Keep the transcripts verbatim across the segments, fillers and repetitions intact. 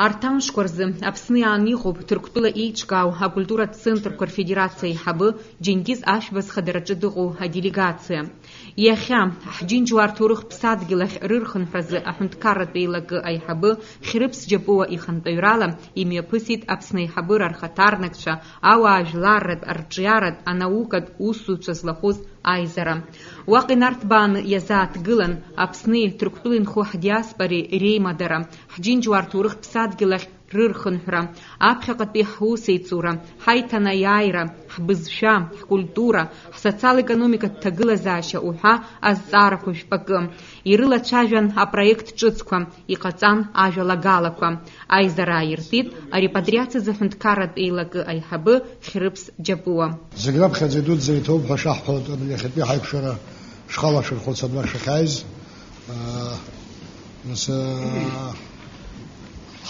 Арҭ амшқәа рзы Аԥсны иааны иҟоуп Ҭырқәтәыла еиҿкаау акультуратә центрқәа рфедерациа аиҳабы Џьенгиз Ашәба зхадараҿы дыҟоу аделегациа. Иахьа, ҳџьынџьуаа рҭоурыхтә ԥсадгьыл ахь рырхынҳәразы аҳәынҭқарратә еилакы аиҳабы Хьрыԥс Џьапуа ихантәаҩрала имҩаԥысит Аԥсны аиҳабыра рхаҭарнакцәа, ауаа жәларратә, арҿиаратә, анаукатә усзуҩцәа злахәыз аизара. Уаҟа инарҭбааны иазааҭгылан Аԥсни Ҭырқәтәылеи нхо ҳдиаспореи реимадара, ҳџьынџьуаа рҭоурыхтә ԥсадгьыл ахь рырхынҳәра, аԥхьаҟатәи ҳусеицура, ҳаиҭанаиааира, ҳбызшәа, ҳкультура, ҳсоциал-економикатә ҭагылазаашьа уҳәа азҵаарақәа жәпакы. Ирылацәажәан апроект ҿыцқәа, иҟаҵан ажәалагалақәа. Аизара ааиртит арепатриациазы аҳәынҭқарратә еилакы аиҳабы Хьрыԥс Џьапуа. Зегь раԥхьаӡа идуӡӡа иҭоуп ҳәа шаҳҳәо, абри иахьатәи ҳаиқәшәара шхалашәырхәыц абра шахьааиз, аа, нас, аа,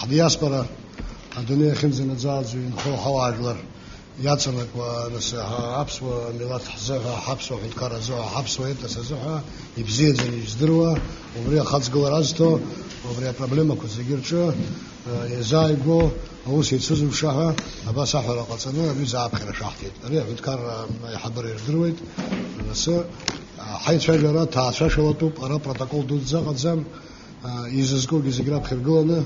ҳдиаспора адунеи ахьынӡанаӡааӡо инхо ҳауаажәлар иаҵанакуа, нас, ҳа-, аԥсуа милаҭ ҳзыҳәа, ҳаԥсуа ҳәынҭқарра азыҳәа, ҳаԥсуа етнос азыҳәа ибзиаӡаны издыруа, убри ахаҵгылара азҭо, убри апроблемақәа зегьы рҿы, э, иазааигәоу аус еицызуша ҳәа абас аҳәара ҟаҵаны аҩыза ааԥхьара шаҳҭеит. Ари аҳәынҭқарра аиҳабыра ирдыруеит. Нас, э, ҳаицәажәара ҭаацәашәалатәуп, ара протокол дуӡӡа ыҟаӡам. Изызкугьы зегь раԥхьа иргыланы,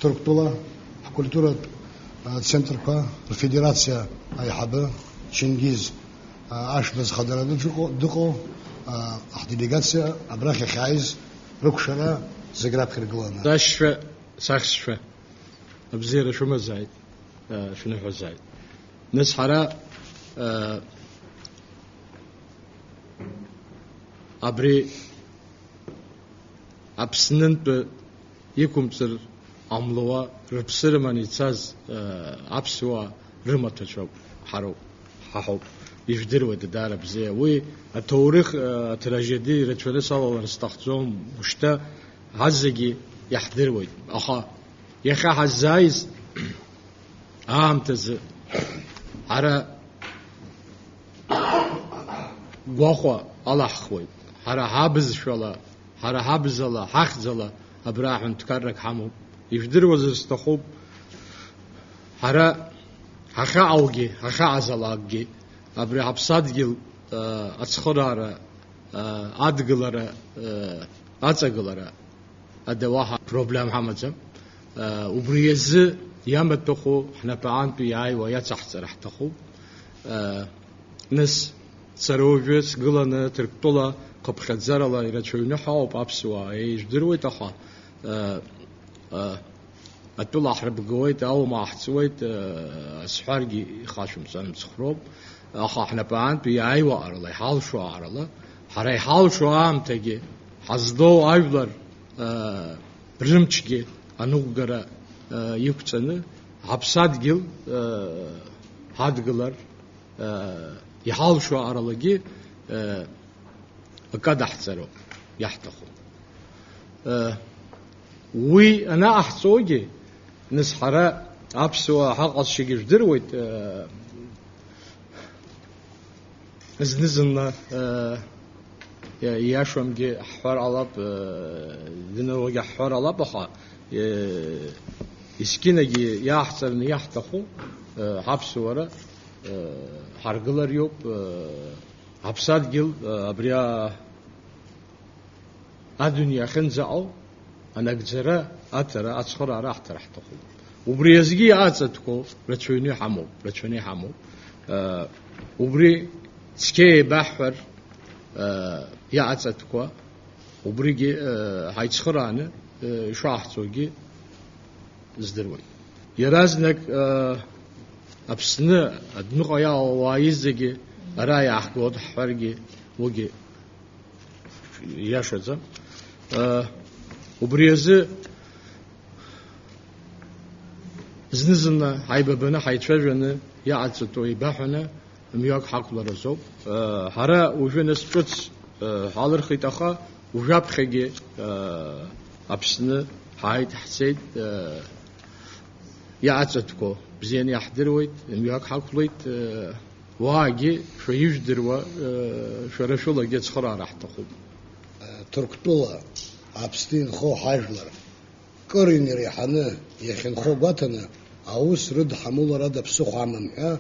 Ҭырқәтәыла ҳкультуратә центрқәа рфедерациа аиҳабы Чингиз Ашба зхадараны дыҟоу, дыҟоу, ҳделегациа абрахь ахьааиз рыкәшара зегь раԥхьа иргыланы. Сашьцәа, сахьцәа, абзиара шәымазааит, шәныҳәазааит. Нас ҳара, абри Аԥснынтәи иқәымҵыр ҟамлауа рыԥсы рыманы ицаз, э, аԥсуаа рымаҭәацәоуп, ҳароуп, ҳа ҳауп. Ижәдыруеит даара бзиа. Уи аҭоурых, э, атражеди ирацәаны салалар сҭахӡом, ушьҭа ҳазегьы иаҳдыруеит. Аха иахьа ҳаззааиз аамҭазы ҳара гәахәа алаҳхуеит. Ҳара ҳабызшәала, ҳара ҳабзала, ҳахьӡала абра аҳәынҭқаррак ҳамоуп. Ижәдыруазар сҭахуп, ҳара ҳахьаҟоугьы, ҳахьаҟазалакгьы, абри ҳаԥсадгьыл, э, ацхыраара, э, адгылара, э, аҵагылара ада уаҳа проблем ҳамаӡам. Э, убри азы иамаҭәахәу ҳнапаҟынтәи иааиуа иацаҳҵара ҳҭахуп. Э, нас сара уажәы сгыланы Ҭырқәтәыла хыԥхьаӡарала ирацәаҩны ҳауп аԥсуаа, еижәдыруеит, аха, э, э, атәыла ҳрыбгауеит, аума ҳҵуеит, э, сҳәаргьы ихашәымҵан мцхәроуп. Аха ҳнапаҟынтәи иааиуа аарла, иҳалшо аарла, ҳара иҳалшо аамҭагьы, ҳазлоу ажәлар, э, рымчгьы аныҟәгара, э, иқәҵаны, ҳаԥсадгьыл, э, ҳадгылар, э, иҳалшо ааралагьы, э, акы адаҳҵароуп иаҳҭаху. Э, уи анаҟаҳҵогьы, нас ҳара аԥсуаа ҳаҟазшьагьы жәдыруеит, э, Зны-зынла, э, иа-, ииашамгьы ҳҳәар ҟалап, э, даныруагьы ҳҳәар ҟалап, аха, э, есқьынагьы иааҳҵараны иаҳҭаху, э, ҳаԥсуара, э, ҳаргылар иоуп, э, ҳаԥсадгьыл, э, абри а-, адунеи ахьынӡаҟоу анагӡара, аҭара, ацхыраара аҳҭара ҳҭахуп. Убри азгьы иааҵатәқәоу рацәаҩны иҳамоуп, рацәаны иҳамоуп. Э, убри цқьа еибаҳҳәар, э, иааҵатәқәа, убригьы, э, ҳаицхырааны, э, ишаҳҵогьы здыруеит. Иаразнак, э, Аԥсны адәныҟа иаауа ауаа изегьы ара иааҳгоит ҳҳәаргьы, уигьы иашаӡам. Э, убри азы зны-зынла ҳаибабаны, ҳаицәажәаны, иҟаҵатәу еибаҳәаны мҩак ҳақәларазоуп. Э, ҳара уажәы нас ҿыц, э, ҳалырхит, аха уажәаԥхьагьы, э, Аԥсны ҳааит, ҳцеит, э, иҟаҵатәқәоу бзианы иаҳдыруеит, мҩак ҳақәлеит, э, уаагьы шәа ижәдыруа, э, шәара шәылагьы ацхыраара ҳҭахуп. Ҭырқәтәыла Аԥсны инхо ҳажәлар кыр инареиҳаны иахьынхо гәаҭаны, аус рыдҳамуларада ԥсыхәа амам ҳәа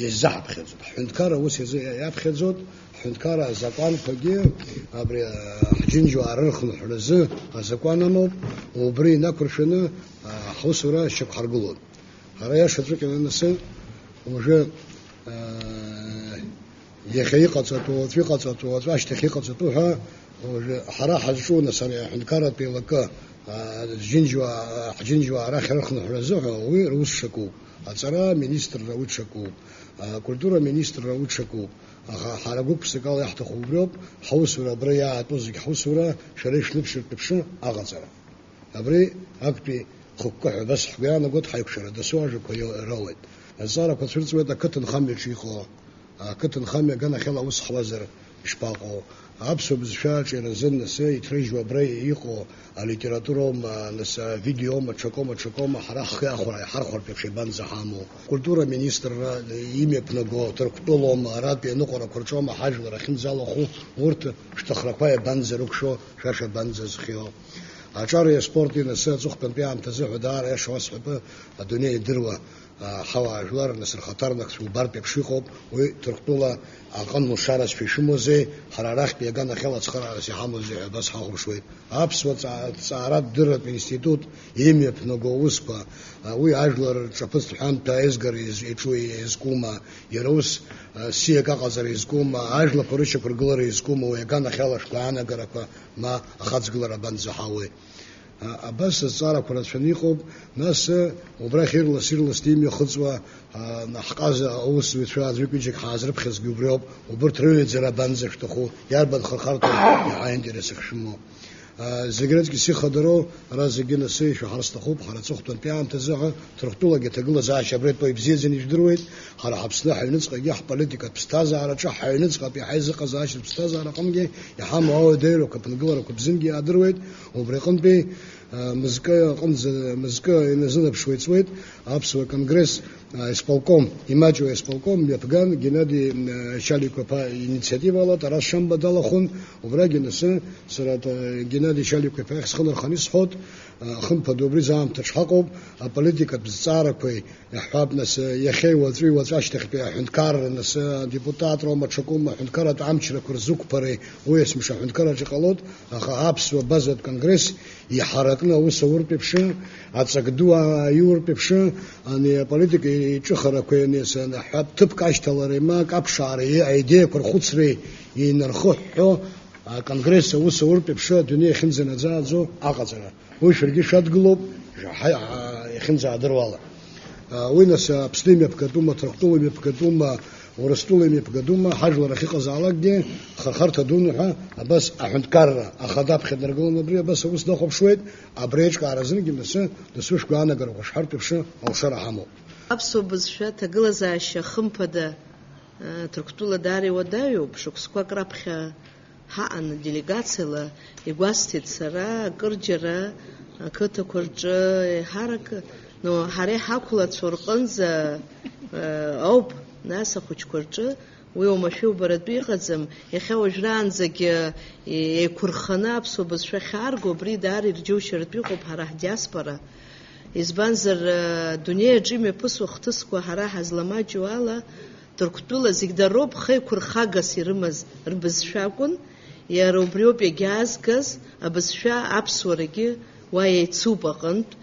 иазаҳаԥхьаӡоит. Ҳҳәынҭқарра ус изы иаԥхьаӡоит, ҳҳәынҭқарра азакәанқәагьы абри, а, ҳџьынџьуаа рырхынҳәразы азакәан амоуп, убри инақәыршәаны, а, ҳусура шьақәҳаргылон. Ара иашаҵәҟьаны анасы, уажәы, аа, иахьа иҟаҵатәу, уаҵәы иҟаҵатәу, уаҵәы ашьҭахь иҟаҵатәу ҳәа, уажәы ҳара ҳазҿу, нас, ани аҳәынҭқарратә еилакы, аа, џьынџьуаа, ҳџьынџьуаа арахь рыхынҳәра азыҳәа уи рус ҽакуп. Аҵара аминистрра уи ҽакуп. Акультура аминистрра уи ҽакуп. Аха ҳара гәык-ԥсыкала иаҳҭаху убриоуп, ҳаусура абра иаатәоу зегь ҳусура шәара ишәныԥшыртә еиԥш аҟаҵара. Абри актәи хықәкы ҳәа абас ҳгәы иаанагоит, ҳаиқәшәара дасу ажәақәа ио-, роуеит. Азҵаарақәа цәырҵуеит ақыҭанхамҩаҿы иҟоу, ақыҭанхамҩа аганахьала аус ҳуазар ишԥаҟоу? Аԥсуа бызшәа аҿиаразы нас иҭрыжьуа абра иҟоу алитературоума, нас авидеома, ҽакоума, ҽакоума, ҳара ҳхы иахәара иҳархәартә еиԥш еибанӡа ҳамоу? Культура министрра имҩаԥнаго Ҭырқәтәылоума, аратәи аныҟәарақәа рҿоума ҳажәлар ахьынӡалахәу, урҭ шәҭахрақәа иабанӡарықәшәо, шәа шәабанӡазхио? Аҿареи аспорти анасы аҵыхәтәантәи аамҭазы ҳәа даара аиаша уасҳәап, адунеи идыруа, а, ҳауаажәлар нас рхаҭарнакцәа убартә еиԥш иҟоуп, уи Ҭырқәтәыла аҟынлшарацәа ишәымоузеи, ҳара арахьтәи аганахьала ацхыраарас иҳамоузеи ҳәа абас ҳахәаԥшуеит. Аԥсуа ҵаа-, ҵааратә дырратә институт имҩаԥнаго аусқәа, а, уи ажәлар рҿаԥыцтә ҳәамҭа аизгара из-, иҿу иазкума, иара ус, а, сиак аҟаҵара изкума, ажәлақәа рышьақәыргылара изкума, уи аганахьала шәгәаанагарақәа ма ахаҵгылара абанӡаҳауеи? А, абас азҵаарақәа рацәаны иҟоуп, нас, э, убрахь ирлас-ирласны имҩахыҵуа, а, ҳҟаза аусзуҩцәа аӡәык-ҩыџьак ҳаазрыԥхьазгьы убриоуп, убырҭ рыҩаӡара абанӡа шәҭаху, иарбан хырхарҭоу иаҳа аинтерес ахьшәымоу? А, зегь рыҵкьыс ихадароу, ара зегьы нас ишәаҳар сҭахуп, ҳара аҵыхәтәантәи аамҭазыҳәа Ҭырқәтәылагьы аҭагылазаашьа абра итәоу ибзиаӡаны ижәдыруеит, ҳара ҳаԥсны ҳаҩныҵҟагьы ҳполитикатә ԥсҭазаараҿы, ҳаҩныҵҟатәи ҳаизыҟазаашьатә ԥсҭазаара аҟынгьы иҳамоу ауадаҩрақәа, аԥынгыларақәа бзиангьы иаадыруеит, убри аҟынтәи, а, мызкы аҟынӡа, мызкы иназынаԥшуа иҵуеит аԥсуа конгресс, а, исполком, имаҷу аисполком мҩаԥган Геннади, а, Чаликәа-иԥа инициативала Тарас Шамба далахәын, убрагьы анасы сара, а, Геннади Чаликәа-иԥа иахь схы нарханы исҳәот, а, хымԥада убри заамҭаҿ ҳаҟоуп, аполитикатә зҵаарақәеи, иаҳҳәап, нас, иахьеи уаҵәи уаҵәы ашьҭахьтәи аҳәынҭқарра, нас, адепутатроума, ҽакоума аҳәынҭқарратә амчрақәа рзықәԥареи уи есымша аҳәынҭқарраҿы иҟалоит, аха аԥсуа базатә конгресс иҳаракны аус ауртә еиԥш, аҵак ду аиуртә еиԥш, ани аполитика иҿыхарақәеи, ани, ас-, аҳәап, ҭыԥк ашьҭалареи ма акы аԥшаареи аидеиақәа рхәыцреи инархыҳәҳәо, аконгресс аус ауртә еиԥш адунеи ахьынӡанаӡааӡо аҟаҵара. Уи шәаргьы шәадгылоуп, ҳа-, ҳа-, иахьынӡаадыруала. А, уи нас Аԥсны имҩаԥгатәума, Ҭырқәтәыла имҩаԥгатәума, Урыстәыла имҩаԥгатәума, ҳажәлар ахьыҟазаалакгьы хырхарҭа дуны ҳәа абас аҳәынҭқарра ахада аԥхьа днаргыланы абри абас аус дахәаԥшуеит, абри аиҿкааразынгьы нас дасу шәгәаанагарақәа шәҳартә еиԥш алшара ҳамоуп. Аԥсуа бызшәа аҭагылазаашьа хымԥада, а, Ҭырқәтәыла даара иуадаҩуп, шықәсқәак раԥхьа ҳаҟан делегациала, игәасҭеит сара, акырџьара ақыҭақәа рҿы еиҳарак, ну, ҳара иҳақәлацәоу рҟынӡа, э, ауп, нас ахәыҷқәа рҿы, уи оумашәа иубаратәы иҟаӡам, иахьа уажәраанӡагьы еиқәырханы аԥсуа бызшәа ахьаарго, убри даара ирџьоушьаратәы иҟоуп ҳара ҳдиаспора. Избанзар, э, адунеи аҿы имҩаԥысуа ахҭысқәа ҳара ҳазламаҷу ала, Ҭырқәтәыла зегь дароуп хеиқәырхагас ирымаз рбызшәа акәын, иара убриоуп иагьаазгаз, абызшәа аԥсуарагьы уа еицуп аҟынтә.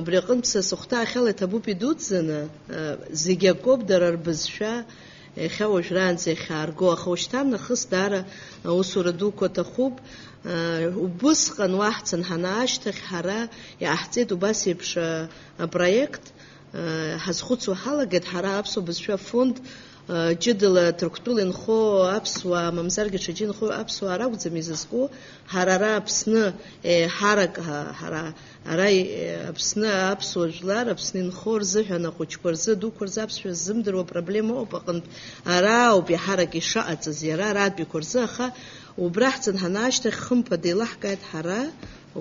Убри аҟынтә са сыхәҭаахьала иҭабуп идуӡӡаны, зегь акоуп дара рбызшәа иахьа уажәраанӡа иахьаарго, аха ушьҭан нахыс даара аусура дуқәа аҭахуп. Убысҟан уаҳцан ҳанаашьҭахь ҳара иҟаҳҵеит убас еиԥш апроект, ҳазхәыцуа ҳалагеит, ҳара аԥсуа бызшәа фонд, ҷыдала Ҭырқәтәыла инхо аԥсуаа, мамзаргьы ҽаџьы инхо аԥсуаа ракәӡам изызку, ҳара ара Аԥсны еиҳарак, ҳа-, ҳара ара, е, Аԥсны аԥсуа жәлар, Аԥсны инхо рзыҳәан, ахәыҷқәа рзы, адуқәа рзы аԥсшәа ззымдыруа проблема ыҟоуп аҟынтә, ара ауп еиҳарак ишаҟаҵаз, иара аратәиқәа рзы, аха убра ҳцан ҳанаашьҭахь, хымԥада еилаҳкааит ҳара,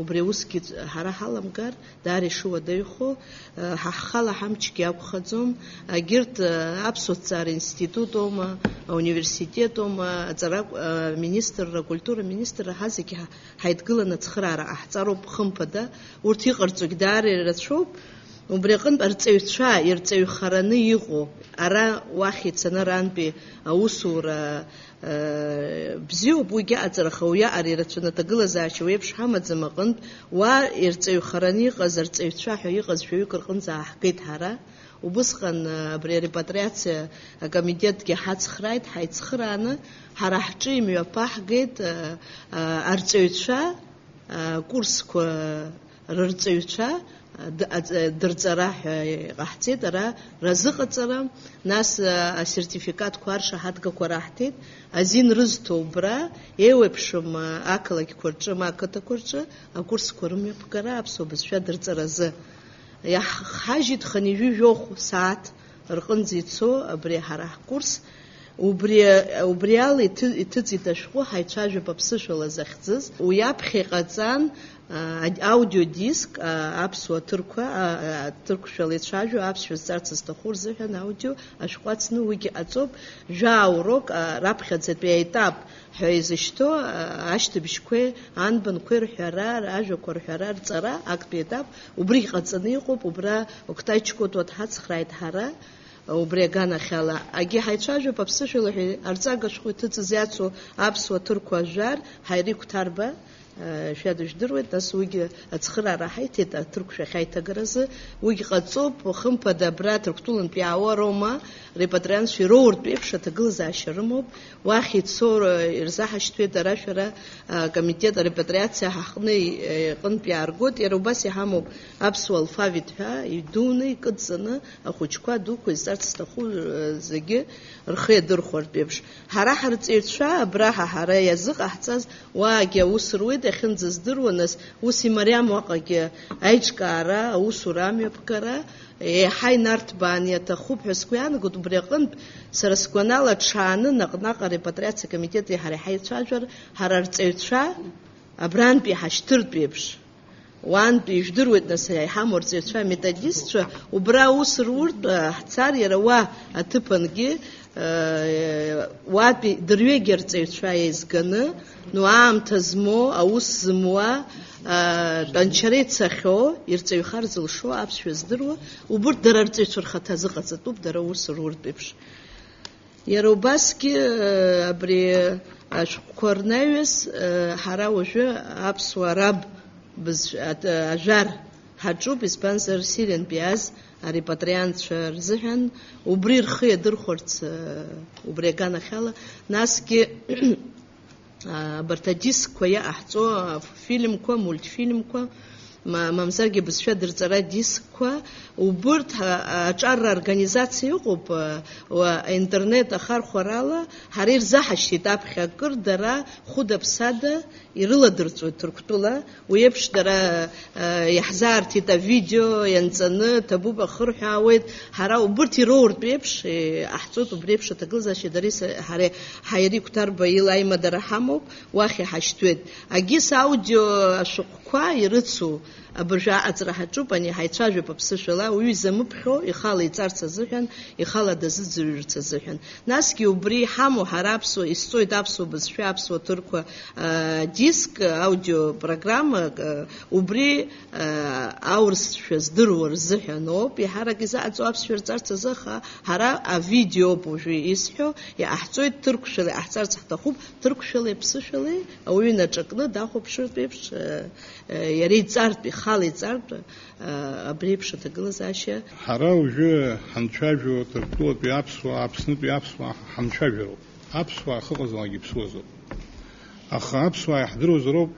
Убри аусгьы ҳара ҳаламгар, даара ишыуадаҩхо, ҳа ҳхала ҳамчгьы акәхаӡом, егьырҭ аԥсуа ҭҵаара институт аума, ауниверситет аума, аҵара, аминистрра, акультура аминистрра, ҳа зегьы ҳа-, ҳаидгыланы ацхыраара ҟаҳҵароуп, хымԥада, урҭ иҟарҵогь даара ирацәоуп. Убри аҟынтә арҵаҩцәа ирҵаҩхараны иҟоу, ара уахь ицаны арантәи аусура, э, бзиоуп, уигьы аҵара, аха уиаҟара ирацәаны аҭагылазаашьа уеиԥш ҳамаӡам аҟынтә, уа ирҵаҩхараны иҟаз арҵаҩцәа ҳәа иҟаз шәаҩык рҟынӡа ааҳгеит ҳара. Убысҟан, э, абри арепатриациа акомитетгьы ҳацхрааит, ҳаицхырааны ҳара ҳҿы имҩаԥаҳгеит, э, э, арҵаҩцәа, акурсқәа рырҵаҩцәа д-, аҵ-, дырҵара ҳәа иҟаҳҵеит, ара разыҟаҵара, нас, а, асертификатқәа, аршаҳаҭгақәа раҳҭеит, азин рызҭо убра, еиуеиԥшым, а, ақалақьқәа рҿы, ма ақыҭақәа рҿы акурсқәа рымҩаԥгара аԥсуа бызшәа дырҵаразы. Иаҳхҳажьит хынҩажәи жәохә сааҭ рҟынӡа ицо абри ҳара ҳкурс. Убри, убри ала иҭы-, иҭыҵит ашәҟәы Ҳаицәажәап аԥсышәала захьӡыз. Уи аԥхьа иҟаҵан, а, аудиодиск, а, аԥсуа ҭырқәа, а, а, ҭырқәшәала ицәажәо, аԥсшәа зҵарц зҭаху рзыҳәан аудио ашәҟәы ацны уигьы ҟаҵоуп. Жәаа урок, а, раԥхьаӡатәи аетап ҳәа изышьҭоу, а, ашьҭыбжьқәеи анбанқәеи рҳәара, ажәақәа рҳәара, рҵара, актәи етап, убригь ҟаҵаны иҟоуп, убра Октай Чкотуа дҳацхрааит ҳара. Убри аганахьала, агьи ҳаицәажәап аԥсышәала ҳәа арҵага шәҟәы иҭыҵыз иацу аԥсуа ҭырқәа жәар, Ҳаири Қәҭарба, э, шәа дыжәдыруеит, нас уигьы ацхыраара ҳаиҭеит аҭырқәшәахь аиҭагаразы, уигь ҟаҵоуп, хымԥада абра Ҭырқәтәылантә иаауа роума, репатриантцәа ироуртә еиԥш аҭагылазаашьа рымоуп, уахь ицо, э, ирзаҳашьҭуеит, ара шәара, э, акомитет арепатриациа ҳаҟны, э, иҟынтә иааргоит, иара убас иҳамоуп аԥсуа алфавит ҳәа идуны, икыдҵаны, ахәыҷқәа, адуқәа изҵарц зҭаху, э, зегьы рхы иадырхәартә еиԥш. Ҳара ҳарҵаҩцәа абраҟа ҳара иазыҟаҳҵаз уаагьы аус руеит, иахьынӡаздыруа, нас ус имариам уаҟагьы аиҿкаара, аусура амҩаԥгара, еиҳа инарҭбааны иаҭахуп ҳәа сгәы иаанагоит, убри аҟынтә, сара сгәанала, ҽааны наҟ-наҟ арепатриациа акомитети ҳареи ҳаицәажәар, ҳара арҵаҩцәа абрантәи ҳашьҭыртә еиԥш. Уантәи ижәдыруеит, нас, иҳамоу арҵаҩцәа, аметодистцәа, убра аус руртә, а, ҳцар, иара уа аҭыԥангьы, а, уатәи дырҩегьых арҵаҩцәа еизганы, ну, аамҭа змоу, аус зымуа, а, тәанчара ицахьоу, ирҵаҩхар зылшо, аԥсшәа здыруа, убырҭ дара арҵаҩцәа рхаҭа азыҟаҵатәуп, дара аус руртә еиԥш. Иара убасгьы, э, абри ашәҟәқәа рнаҩс, э, ҳара уажәы аԥсуа раб бызшәа, ат-, ажәар ҳаҿуп, избанзар, Сириантәи иааз арепатриантцәа рзыҳәан убри рхы иадырхәарц, э, убри аганахьала, насгьы, а, абарҭ адискқәа иаҟаҳҵо афильмқәа, мультфильмқәа, ма-, мамзаргьы абызшәа дырҵара дискқәа, убырҭ, а, аҿарра организациа ыҟоуп, а, уа, аинтернет ахархәарала ҳара ирзаҳашьҭит аԥхьа акыр, дара хәыда-ԥсада ирыладырҵоит Ҭырқәтәыла, уи еиԥш дара, а, иаҳзаарҭеит авидео ианҵаны, ҭабуп, ахырҳәаауеит, ҳара убырҭ ироуртә еиԥш, е, иҟаҳҵоит, убри еиԥш аҭагылазаашьа дареи са-, ҳареи Ҳаири Қәҭарба ила аимадара ҳамоуп, уахь иҳашьҭуеит. Агьыс аудио ашәҟәқәа ирыцу абыржәы аҟаҵара ҳаҿуп, ани ҳаицәажәап аԥсышәала, уаҩы изамыԥхьо, ихала иҵарц азыҳәан, ихала дазыӡырҩырц азыҳәан. Насгьы убри иҳамоу ҳара аԥсуа, изҵоит аԥсуа бызшәа, аԥсуа ҭырқәа, а, диск, аудиопрограмма, а, убри, а, аурысшәа здыруа рзыҳәан ауп, еиҳарак изаҟаҵоу аԥсшәа рҵарц азы, аха ҳара авидеоуп уажәы исҳәо, иҟаҳҵоит ҭырқәшәала, иҟаҳҵарц ҳҭахуп, ҭырқәшәалеи аԥсышәалеи ауаҩы инаҿакны дахәаԥшыртә еиԥш, э, э, иара иҵартә, ихала иҵартә, э, абри еиԥш аҭагылазаашьа. Ҳара уажәы ҳанцәажәо Ҭырқәтәылатәи аԥсуаа, Аԥснытәи аԥсуаа ҳанцәажәароуп. Аԥсуаа ахьыҟазаалак иԥсуазоуп. Аха аԥсуаа иаҳдыруазароуп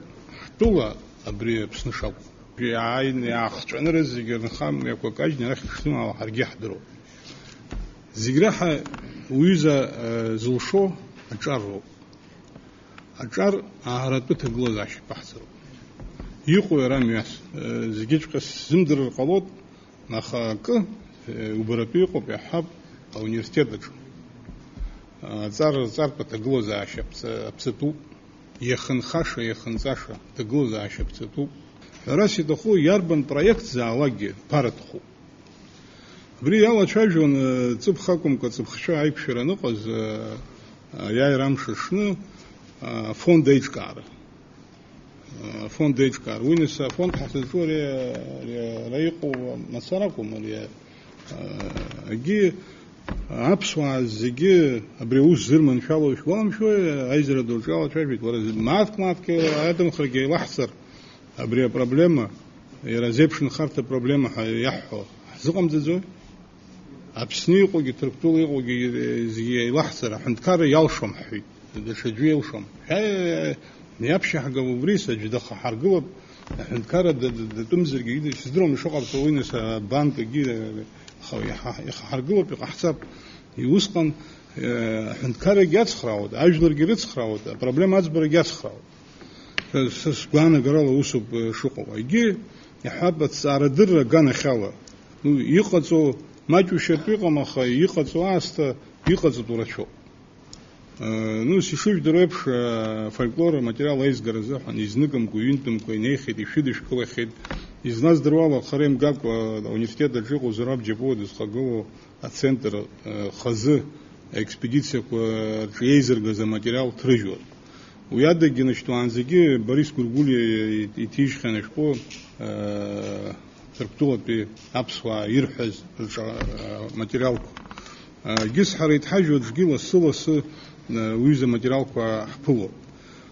ҳтәыла абри Аԥсны шакәу. Иааины, иаахҵәаны рызегьы рынхамҩақәа кажьны арахь ишнымаауа ҳаргьы иаҳдыруп. Зегь раҳа уҩыза, э, зылшо аҿар роуп. Аҿар ааратәы ҭагылазаашьа ԥаҳҵароуп. Иҟоу иара мҩас, э, зегьыҵәҟьа сзымдырыр ҟалоит, аха акы, э, убаратәы иҟоуп, иаҳҳәап, ауниверситет аҿы. Аҵар рҵартә аҭагылазаашьа аԥҵа-, аԥҵатәуп. Иахьынхаша, иахьынҵаша аҭагылазаашьа аԥҵатәуп. Ҳәарас иҭаху иарбан проект заалакгьы ԥараҭхуп. Абри иалацәажәон, э, ҵыԥх акәымкәа, ҵыԥхшәа аиқәшәара аныҟаз, э, аиааира амш аҽны, э, афонд аиҿкаара. Э, афонд аиҿкаара. Уи нас афонд ҳахьзаҿу ари, ари ара иҟоу мацара акәым, ари, э, егьи аԥсуаа зегьы абри аус зырманшәало шәгәаламшәои, аизара ду аҿы иалацәажәеит, уара, мааҭк-мааҭк адамхаргьы еилаҳҵар, абри апроблема, иара азеиԥш нхарҭа проблема ҳәа иаҳҳәо ҳзыҟамҵаӡои? Аԥсны иҟоугьы, Ҭырқәтәыла иҟоугьы зегьы еилаҳҵар, аҳәынҭқарра иалшом ҳҳәеит, даҽаӡәы илшом. Шәа-, иаԥшьаҳгап убри, аӡә дахаҳаргылап, аҳәынҭқарра д-, д-, датәымзаргьы, сыздыруам ишыҟарҵо уи, нас, абанк егьи, аха иҳа-, ихаҳаргылап, иҟаҳҵап. Усҟан, э, аҳәынҭқаррагьы иацхраауеит, ажәларгьы ирыцхраауеит, апроблема аӡбарагьы иацхраауеит. Са, са сгәаанагарала усоуп, э, шыҟоу. Егьи иаҳҳәап, аҭҵаарадырра аганахьала. Ну, иҟаҵоу маҷушьартә иҟам, аха иҟаҵоу аасҭа иҟаҵатәу рацәоуп. Э, ну, ишыжәдыруа еиԥш, э, афольклор аматериал аизгара азыҳәан изныкымкәа, ҩынтәымкәа инеихьеит, ишәыдышәкылахьеит. Излаздыруа ала, хара имгакәа, ауниверситет аҿы иҟоу Зураб Џьапуа дызхагылоу ацентр, э, хазы аекспедициақәа рҿы еизыргаз аматериал ҭрыжьуан. Уи адагьы, значит, уаанӡагьы Борис Гәыргәлиа иҭижьхьан ашәҟәы, э, Ҭырқәтәылатәи аԥсуаа ирҳәаз рҿы, э, материалқәа. Э, егьыс ҳара иҭҳажьу аӡәгьы лассы-лассы, э, уҩыза материалқәа ҳԥылоит.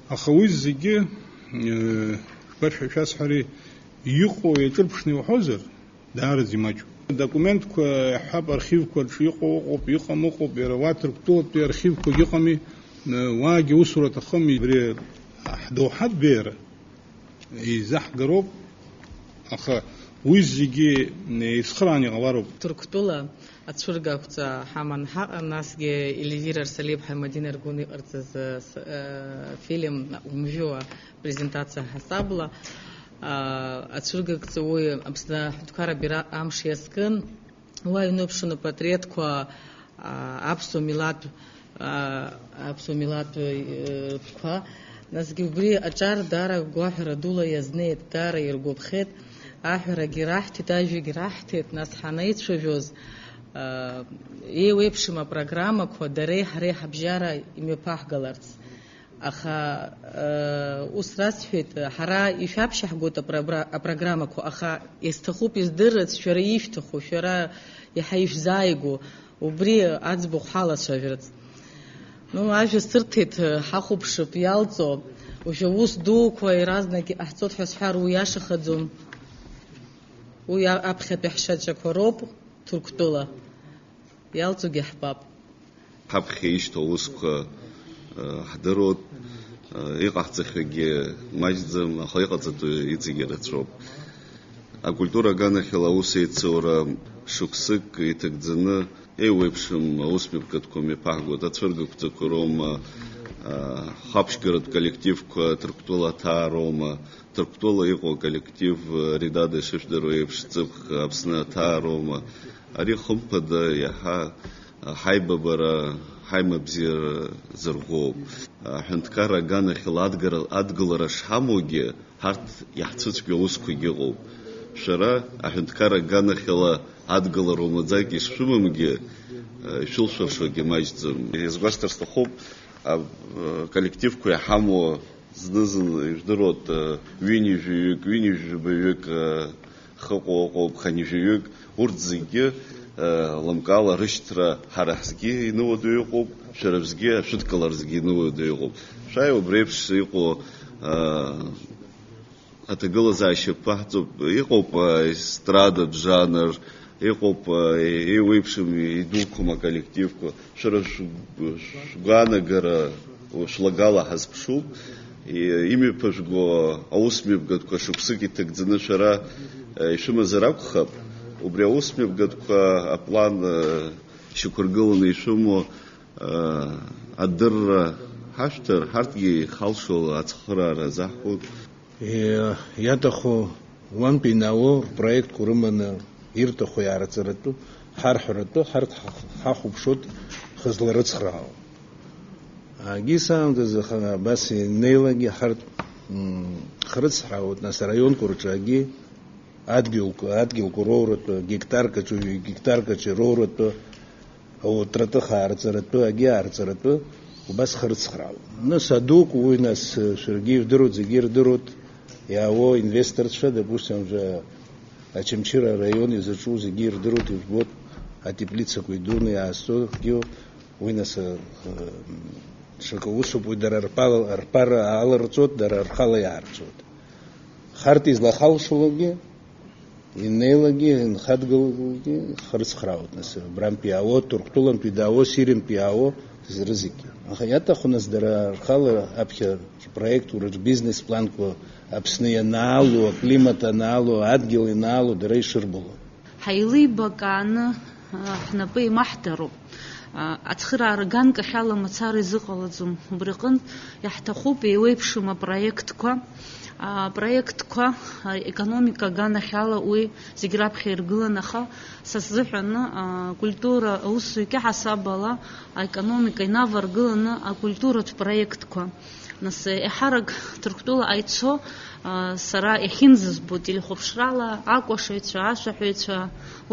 Аха уи зегьы, э, шәгәашәа шәасҳәари, иҟоу иаҿырԥшны иуҳәозар, даараӡа имаҷуп. Адокументқәа, иаҳҳәап, архивқәа рҿы иҟоу ыҟоуп, иҟам ыҟоуп, иара уа Ҭырқәтәылатәи архивқәагь ыҟами, уаагьы усура аҭахым, абри ҳдоуҳатә беиара еизаҳгароуп, аха уи зегьы еицхырааны иҟалароуп. Ҭырқәтәыла ацәыргақәҵа ҳаман ҳаҟан, насгьы Ельвира Арсалиԥҳа Мадина Аргәын иҟарҵаз, э, с-, э, фильм Умжәуа презентациа ҳасабла. Аа, ацәыргақәҵа уи Аԥсны аҳәынҭқарра абира амш иазкын. Уа иныԥшын апатреҭқәа, аа, аԥсуа милаҭ, аа, аԥсуа милаҭ, э, тәқәа. Насгьы убри аҿар даара гәаҳәара дула иазнеит, даара иргәаԥхеит. Аҳәарагьы раҳҭеит, ажәагьы раҳҭеит, нас ҳанаицәажәоз, аа, еиуеиԥшым апрограммақәа дареи ҳареи ҳабжьара имҩаԥаҳгаларц. Аха, э, ус расҳәеит, ҳара ишәаԥшьаҳгоит апробра-, апрограммақәа, аха изҭахуп издырырц шәара ишәҭаху, шәара иаҳа ишәзааигәоу, убри аӡбахә ҳалацәажәарц. Ну, ажәа сырҭеит, ҳахәаԥшып иалҵуа, уажәы аус дуқәа иаразнак иҟаҳҵоит ҳәа сҳәар, уи иашахаӡом. Уи а-, аԥхьатәи ҳшьаҿақәа роуп, Ҭырқәтәыла. Иалҵугьы ҳбап. Ҳаԥхьа ишьҭоу аусқәа, э, ҳдыруеит, э, иҟаҳҵахьоугьы маҷӡам, аха иҟаҵатәу иҵегьы рацәоуп. Акультура аганахьала аус еицура шықәсык иҭагӡаны еиуеиԥшым аусмҩаԥгатәқәа мҩаԥаҳгоит, ацәыргақәҵақәа роума, э, хәаԥшьгаратә коллективқәа Ҭырқәтәыла аҭаа роума, Ҭырқәтәыла иҟоу аколлектив, Редада ишыжәдыруа еиԥш, ҵыԥх Аԥсны аҭаароума, ари хымԥада иаҳа ҳаибабара, ҳаимабзиара зырӷәӷәоуп. Аҳәынҭқарра аганахьала адгара-, адгылара шҳамоугьы, ҳарҭ иаҳцәыцәгьоу аусқәагьы ыҟоуп. Шәара аҳәынҭқарра аганахьала адгылара умаӡак ишшәымамгьы, ишәылшәыршогьы маҷӡам. Иазгәасҭар сҭахуп, а, коллективқәа иҳамоу зны-зынла ижәдыруеит, ҩынҩажәаҩык, ҩынҩажәаҩык, хыҟоу ыҟоуп, хынҩажәаҩык, урҭ зегьы, лымкаала рышьҭра ҳара ҳзгьы иныуадаҩу ыҟоуп, шәара шәзгьы, ашәыдкылара зегьы иныуадаҩу ыҟоуп. Шәааи, убри еиԥш иҟоу, аҭагылазаашьа ԥаҳҵоуп, иҟоуп, аестрадатә жанр, иҟоуп, еиуеиԥшым, идуқәам аколлективқәа. Шәара шә-, шәгәаанагара шәлагала ҳазԥшуп. И-, имҩаԥыжәго аусмҩаԥгатәқәа шықәсык иҭагӡаны шәара, э, ишәымазар акәхап. Убри аусмҩаԥгатәқәа аплан, э, шьақәыргыланы ишәымоу, э, адырра ҳашәҭар, ҳарҭгьы ихалшо ацхыраара азаҳҳәоит. Е, иаҭаху уантәи нао рпроектқәа рыманы ирҭаху иаарҵаратәы, ҳарҳәаратәы, ҳарҭ ҳахәаԥшуеит хызла рыцхраауа. Агьи саамҭазы ха-, абас инеилагьы ҳарҭ М, хрыцҳауеит, нас, араионқәа рҿы агьи адгьылқәа, адгьылқәа роуратәы, гектаркаҿы, ҩ-, гектаркаҿы роуратәы, аутратәы, хаарҵаратәы, агьи аарҵаратәы, убас хрыцхраауеит. Нас адук уи, нас, шәаргьы ижәдыруеит, зегьы ирдыруеит, иаауо инвесторцәа, допустим, жәа-, Очамчыра араион изаҿу зегьы ирдыруеит, ижәбоит, атеплицақәа идуны иаасҭогьы, уи, нас, э, ҽакы усуп, уи дара рпала-, рԥара аалырҵоит, дара рхала иаарҵоит. Харҭ излахалшалакгьы, инеилагьы, инхадгылакгьы хрыцхраауеит, нас, абрантәи иаауа, Ҭырқәтәылантәи даауа, Сириантәи иаауа, зырзегьы. Аха иаҭаху, нас, дара рхала аԥхьа рпроектқәа, рбизнес планқәа Аԥсны ианаало, аклимат анаало, адгьыл ианаало, дара ишырбало. Ҳаилибакааны, а, ҳнапы еимаҳдароуп. А, ацхыраара ганкахьала мацара изыҟалаӡом. Убри аҟынтә иаҳҭахуп еиуеиԥшым апроектқәа. А, апроектқәа, а, економика аганахьала уи зегь раԥхьа иргылан, аха са сзыҳәан, а, акультура аусзуҩ иҳасаб ала аекономика инаваргыланы акультуратә проектқәа. Нас, еиҳарак Ҭырқәтәылаҟа ицо, а, сара иахьынӡызбо, телехәаԥшрала акәашаҩцәа, ашәаҳәаҩцәа,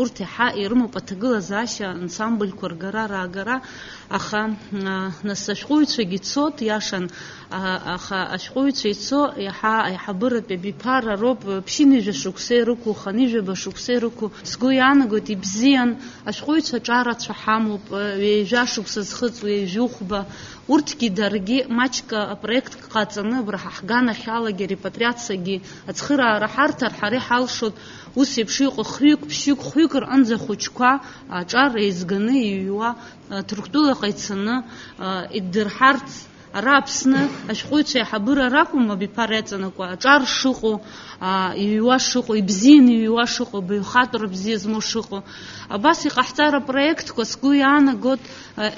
урҭ иаҳа ирымоуп аҭагылазаашьа, ансамбльқәа ргара-раагара, аха, а, нас, ашәҟәыҩҩцәагьы цоит, иашан, а, аха ашәҟәыҩҩцәа ицо иаҳа аиҳабыратәи абиԥара роуп, ԥшьынҩажәа шықәса ирықәу, хынҩажәаба шықәса ирықәу. Сгәы иаанагоит, ибзиан, ашәҟәыҩҩцәа ҿарацәа ҳамоуп, ҩажәа шықәса зхыҵуа, ҩажәихәба, Урҭгьы даргьы маҷк апроектк ҟаҵаны, абра ҳа ҳганахьалагьы арепатриациагьы ацхыраара ҳарҭар, ҳара иҳалшоит ус еиԥш иҟоу хҩык, ԥшьҩык, хәҩык рҟынӡа ахәыҷқәа аҿар еизганы иҩуа, а, Ҭырқәтәылаҟа ицаны, а, иддырҳарц, ара Аԥсны ашәҟәыҩҩцәа аиҳабыра ракәым абиԥара иаҵанакуа аҿар шыҟоу, а, иҩуа шыҟоу, ибзианы иҩуа шыҟоу, абаҩхатәра бзиа змоу шыҟоу. Абас иҟаҳҵар апроектқәа сгәы иаанагоит,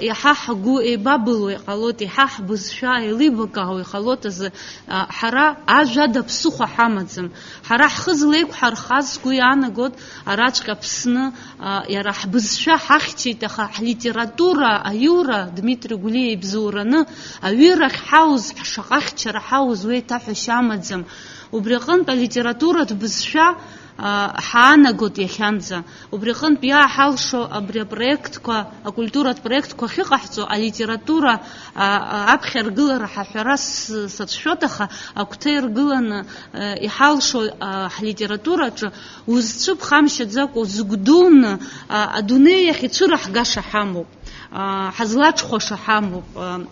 Иаҳа ҳгәы еибабылуа иҟалоит, иаҳа ҳбызшәа еилибакаауа иҟалоит азы, а, ҳара ажәада ԥсыхәа ҳамаӡам. Ҳара ҳхы злеиқәҳархаз, сгәы иаанагоит, араҵәҟьа Аԥсны, а, иара ҳбызшәа ҳахьчеит, аха ҳлитература аиура, Дмитри Гәлиа ибзоураны, аҩырахь ҳауз, ҳшаҟа хьчара ҳауз, уи еиҭаҳәашьа амаӡам. Убри аҟынтә алитературатә бызшәа, а, ҳаанагоит иахьанӡа. Убри аҟынтә иааҳалшо абри апроектқәа, акультуратә проектқәа ахьыҟаҳҵо, алитература, а, а, аԥхьа аргылара ҳаҳәара с-, сацәшәоит, аха агәҭа иргыланы, а, иҳалшо, а, ҳлитератураҿы узцәыԥхамшьаӡакәа, узыгәдуны, а, адунеи иахь ицәыраҳгаша ҳамоуп, а, ҳазлаҽхәаша ҳамоуп, а,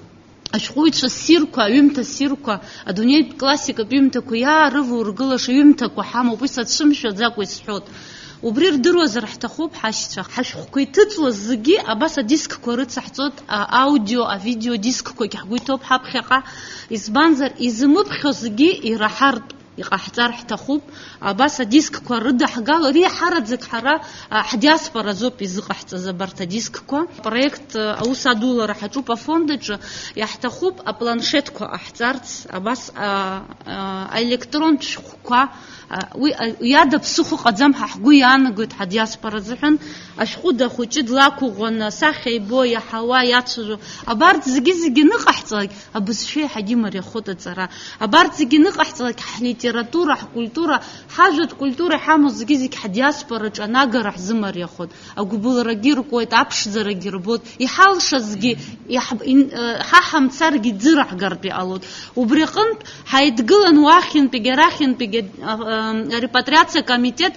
Ашәҟәыҩҩцәа ссирқәа, аҩымҭа ссирқәа, адунеитә классикатә ҩымҭақәа иаарывоургылаша ҩымҭақәа ҳамоуп, уи сацәымшәаӡакәа исҳәоит. Убри рдыруазар ҳҭахуп ҳашьцәа. Ҳашәҟәқәа иҭыҵуаз зегьы абас адискқәа рыцаҳҵоит, а, аудио, авидео дискқәагь ҳгәы иҭоуп ҳаԥхьаҟа. Избанзар, изымыԥхьо зегьы ираҳартә. Иҟаҳҵар ҳҭахуп, абас адискқәа рыдаҳгало, реиҳараӡак ҳара, а, ҳдиаспора азоуп изыҟаҳҵаз абарҭ адискқәа. Апроект, а, аус адулара ҳаҿуп афонд аҿы, иаҳҭахуп апланшетқәа ҟаҳҵарц, абас, а, а, аелектронтә шәҟәқәа, а, уи, а, уи ада ԥсыхәа ыҟаӡам ҳәа ҳгәы иаанагоит ҳадиаспора азыҳәан, ашәҟәыда хәыҷы длақәыӷәӷәаны, асахьа ибо, иаҳауа, иацәажәо, абарҭ зегьы-зегьы аныҟаҳҵалак, Абызшәа еиҳагьы имариахоит аҵара. Абарҭ зегьы аныҟаҳҵалак, ҳлитература, ҳкультура, ҳажәатә культура иҳамоу зегьы-зегь ҳдиаспораҿы анагара ҳзымариахоит. Агәыбылрагьы ркуеит, аԥшӡарагьы рбоит. Иҳалшазгьы, иаҳ-, ин-, э, ҳа ҳамцаргьы ӡыраҳгартә иҟалоит. Убри аҟынтә, ҳаидгылан уахьынтәигьы, арахьынтәигьы, а, а, арепатриациа комитет,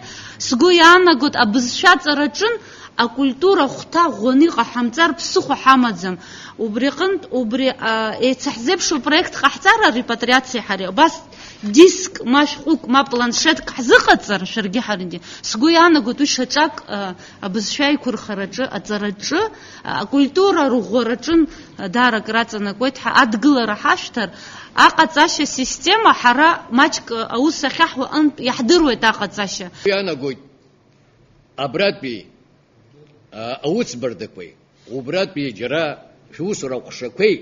сгәы иаанагоит, абызшәа аҵараҿын, Акультура хәҭа ӷәӷәаны иҟаҳамҵар ԥсыхәа ҳамаӡам. Убри аҟынтә, убри, а, еицаҳзеиԥшу апроект ҟаҳҵар, арепатриациеи ҳареи. Абас диск, ма шәҟәык, ма планшетк ҳзыҟаҵар, шәаргьы ҳаргьы, сгәы иаанагоит, уи шьаҿак, а, абызшәа аиқәырхараҿы, аҵараҿы, а, акультура рыӷәӷәараҿын, а, даара акраҵанакуеит, ҳа адгылара ҳашәҭар, аҟаҵашьа система ҳара маҷк, а, аус ахьаҳуа аҟынтә иаҳдыруеит аҟаҵашьа. Иаанагоит. Абратәи, а, аусбарҭақәеи, убратәи џьара шәусура аҟәшақәеи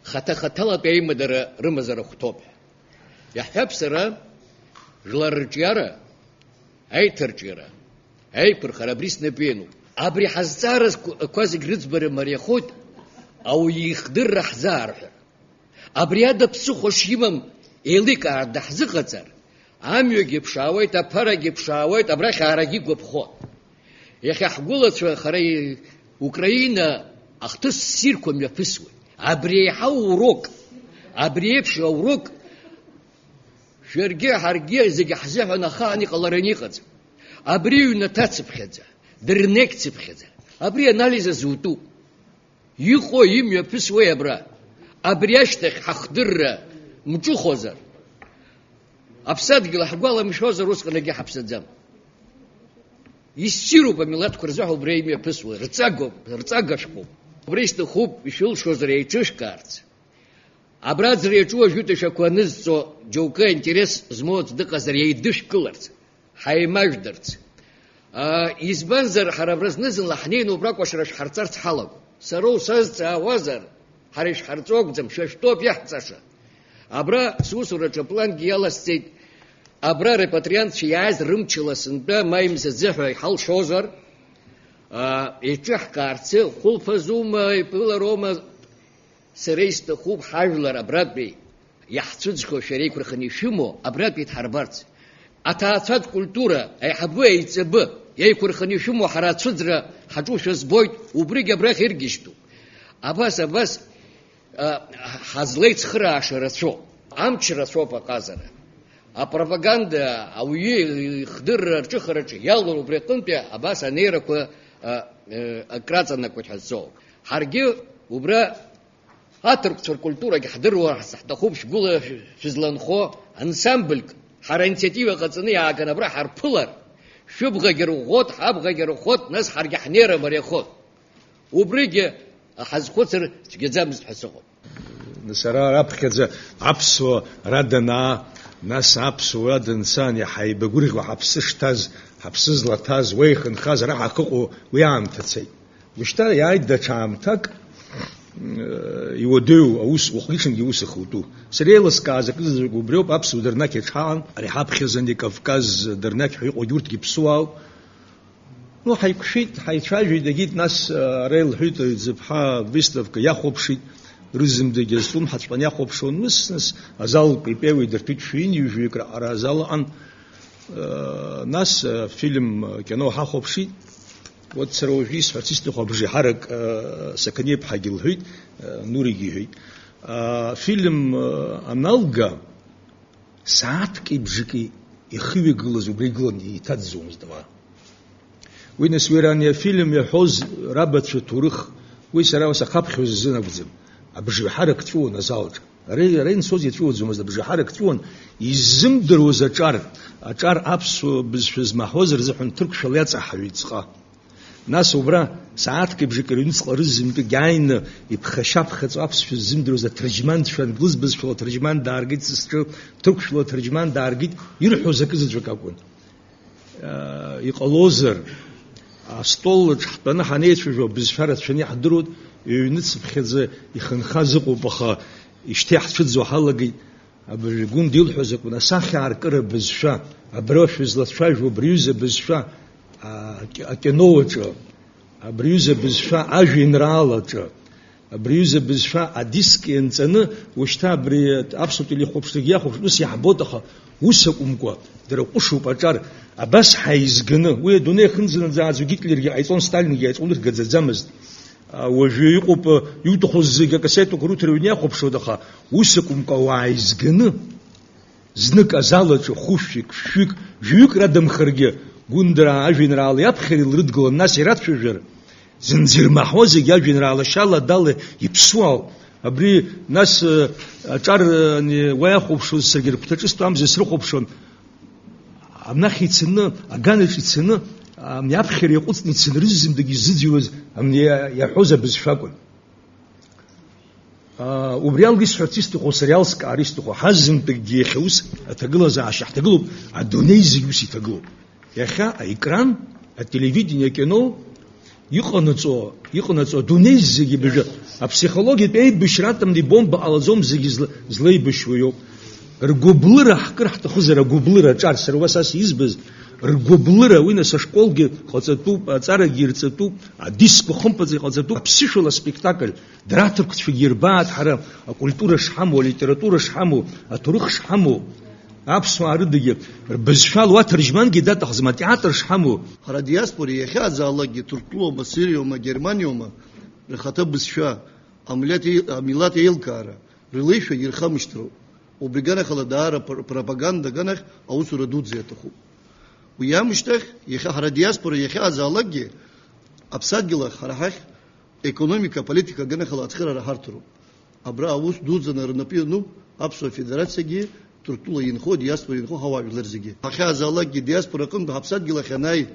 хаҭа-хаҭалатәи аимадара рымазара хәҭоуп ҳәа. Иаҳҳәап, сара жәлар рҿиара, аиҭарҿиара, аиқәырхара абри снапы иануп. Абри ҳазҵаарақәа зегь рыӡбара мариахоит ауаҩы ихдырра ҳзаарҳәар. Абри ада ԥсыхәа шимам еиликаара даҳзыҟаҵар, амҩагьы ԥшаауеит, аԥарагьы ԥшаауеит, абрахь аарагьы гәаԥхо. Иахьа ҳгәылацәа хара и-, Украина ахҭыс ссирқәа мҩаԥысуеит. Абри еиҳа урок, абри еиԥш аурок шәаргьы ҳаргьы зегьы ҳзыҳәан ахаан иҟалараны иҟаӡам. Абри ҩнаҭацыԥхьаӡа, дырнегьцыԥхьаӡа, абри анализ азутәуп. Иҟои имҩаԥысуеи абра? Абри ашьҭахь ҳахдырра мҿыхозар, аԥсадгьыл ҳгәаламшәозар, усҟан акгьы ҳаԥсаӡам. Иссируп амилаҭқәа рзыҳәа убри имҩаԥысуа, рҵагоуп, рҵага шәҟәуп. Убри сҭахуп ишәылшозар еиҿышәкаарц. Абра аӡра иаҿу ажәытә ишәақәа анызҵо џьоукы аинтерес змоу аӡә дыҟазар еидышәкыларц, ҳаимажәдарц. Аа, избанзар, ҳара абра зны-зынла ҳнеины убра акәашара шәҳарҵарц ҳалагон. Сара усазҵаауазар, ҳара ишҳарҵо акәӡам, шәа шәтәоуп иаҳҵаша. Абра сусураҿы аплангьы иаласҵеит, абра репатриантцәа иааиз рымчала сынтәа маи мзазы ҳәа иҳалшозар, аа, еиҿыҳкаарцы, хәылԥазума, иԥылароума, сара исҭахуп ҳажәлар абратәи иаҳцәыӡхьоу шәара еиқәырханы ишәымоу абратәи дҳарбарц. Аҭаацәатә культура, аиҳабы, аиҵбы, еиқәырханы ишәымоу ҳара ацәыӡра ҳаҿушәа збоит, убригь абрахь иргьежьтәуп. Абас, абас, а, ҳазлеицхырааша рацәоуп. Амч рацәоуп аҟазара. Апропаганда ауаҩы ихдырра арҿыхараҿы иалоу убри аҟынтәи абас анеирақәа, а, а, акраҵанакуеит ҳәа сзоуп. Ҳаргьы убра Аҭырқәцәа ркультурагь ҳдыруа ҳҭахуп, шәгәыла шәызланхо ансамбльк, ҳара аинициатива ҟаҵаны иааган абра ҳарԥылар, шәыбӷагь рыӷәӷәоит, ҳабӷагь рыӷәӷәоит, нас ҳаргьы ҳнеира мариахоит. Убригьы ҳазхәыцыр цәгьаӡамызт ҳәа сыҟоуп. Сара раԥхьаӡа аԥсуа ра данаа, нас аԥсуа ра данцан, иаҳа еибагәырӷьо ҳаԥсы шҭаз, ҳаԥсы злаҭаз, уа ихынхаз ара ҳахыҟоу уи аамҭа цеит. Ушьҭа иааит даҽа аамҭак, э, иуадаҩу аус, уахгьы-ҽынгьы аус ахутәу. Сара еилыскааз акызаҵәык убриоуп, аԥсуа дырнақь иаҿҳаан, ари ҳаԥхьаӡаны Кавказ дырнақь ҳәа иҟоугьы урҭгьы ԥсуаауп. Ну, ҳаиқәшәеит, ҳаицәажәеит, егьит, нас, э, ара илҳәеит, аҩӡыԥҳа выставка иахәаԥшит, рызынтәыгьы азҿлымҳаҵәҟьаны иахәаԥшуан, ус, нас, азал кәеи-пеиуа идырҭәит, шәи ҩынҩажәаҩык раҟара азал ыҟан. Э, нас, э, фильм, э, кино ҳахәаԥшит. Вот сара уажәы исҳәарц исҭаху абжеиҳарак, э, Сақаниа-ԥҳагьы лҳәеит, э, Нуригьы иҳәеит. Афильм, э, аналга, сааҭки бжаки ихыҩагылаз убра игылан, иҭаӡӡомызт ауаа. Уи нас уи ран афильм иаҳәоз рабацәа ҭоурых, уи сара сахаԥхьоз азын акәӡам, абжеиҳарак ҵәыуон азалаҿ. Ара, ара инцоз иаҵәыуаӡомызт, абжеиҳарак ҵәыуон, иззымдыруаз аҿар, аҿар аԥсуа бызшәа змаҳауаз рзыҳәан ҭырқәшәала иаҵаҳауеит ҵҟа. Нас убра сааҭки бжаки рыҩныҵҟа рызынтәык иааины иԥхашьаԥхаҵо аԥсшәа ззымдыруаз аҭырџьманцәа англыз бызшәала аҭырџьман дааргеит, сасҿы ҭырқәшәала аҭырџьман дааргеит, ирҳәоз акызаҵәык акәын. Иҟалозар, астол аҿы ҳтәаны ҳанеицәажәо абызшәа рацәаны иаҳдыруеит, ҩ-нуцыԥхьаӡа ихынхаз ыҟоуп, аха ишьҭа иаҳцәыӡуа ҳалагеит. Абыржәы Гәында илҳәоз акәын, асахьа аартыра бызшәа, абра шәызлацәажәо абри аҩыза бызшәа, а, аки-, акино аҿы, абри аҩыза бызшәа ажәеинраалаҿы, абри аҩыза бызшәа адиск ианҵаны, ушьҭа абри аԥсуа телехәаԥшрагьы иахәаԥшуеит, ус иаҳбоит, аха ус акәымкәа, дара ҟәышуп аҿар, абас ҳаизганы, уи адунеи ахьынӡанаӡааӡо Гитлергьы ҟаиҵон, Сталингьы ҟаиҵон, урҭ гаӡаӡамызт. А, уажәы иҟоуп, а, иуҭаху зегьы акассетақәа руҭара ҩны иахәаԥшуеит, аха ус акәымкәа ауаа изганы, знык азал аҿы хәышәҩык, шәҩык, жәаҩык радамхаргьы, Гәында ажәеинраала иаԥхьар илрыдгылан, нас ирацәажәар, зынӡа ирмаҳауа зегьы ажәеинраала шьала дала иԥсуаауп. Абри, нас, э, аҿар, э, ани, уа иахәаԥшуаз саргьы рыгәҭаҿы стәамзи срыхәаԥшуан. Амнахь ицаны, аганаҿ ицаны, амни аԥхьара иаҟәыҵны ицаны рызынтәык изыӡырҩуаз, амни иа-, иаҳәоз абызшәа акәын. Аа, убри алга исҳәарц исҭаху, сара иалскаар исҭаху, ҳазынтәыкгьы иахьа ус аҭагылазаашьа ҳҭагылоуп, адунеи зегь ус иҭагылоуп. Иахьа аекран, ателевидение, акино иҟанаҵо, иҟанаҵо адунеи зегь абыржәы аԥсихологиатә еибашьра атомнеи бомба ҟалаӡом, зегь зла-, злеибашьуа иоуп. Ргәыблыра ҳкыр ҳҭахызар, агәыблыра аҿар, сара уа сас избаз, Ргәыблыра, уи нас ашколгьы ҟаҵатәуп, аҵарагьы ирҵатәуп, адискқәа хымԥаӡа иҟаҵатәуп, аԥсышәала аспектакль, дара аҭырқәцәагьы ирбааит ҳара, акультура шҳамоу, алитература шҳамоу, аҭоурых шҳамоу, аԥсуаа рыдагьы рбызшәала уа ҭырџьмангьы даҭахӡам, атеатр шҳамоу. Ҳара диаспора иахьааӡаалакгьы, Ҭырқәтәылоума, Сириоума, Германиоума, рхаҭа бызшәа, амилаҭ еи-, амилаҭ еилкаара, рылеишәа ирхамышҭроуп. Убри ганахала даара пр-, пропаганда ганахь аусура дуӡӡа иаҭахуп. Уи амышьҭахь, иахьа ҳара диаспора иахьааӡаалакгьы, аԥсадгьыл ахь, ҳара ҳахь, економика, аполитика ганахала ацхыраара ҳарҭароуп. Абра аус дуӡӡаны рнапы иануп Аԥсуа Федерациагьы, Ҭырқәтәыла инхо, диаспора инхо ҳауаажәлар зегьы. Ҳахьааӡаалакгьы диаспора аҟынтә ҳаԥсадгьыл ахь анааи,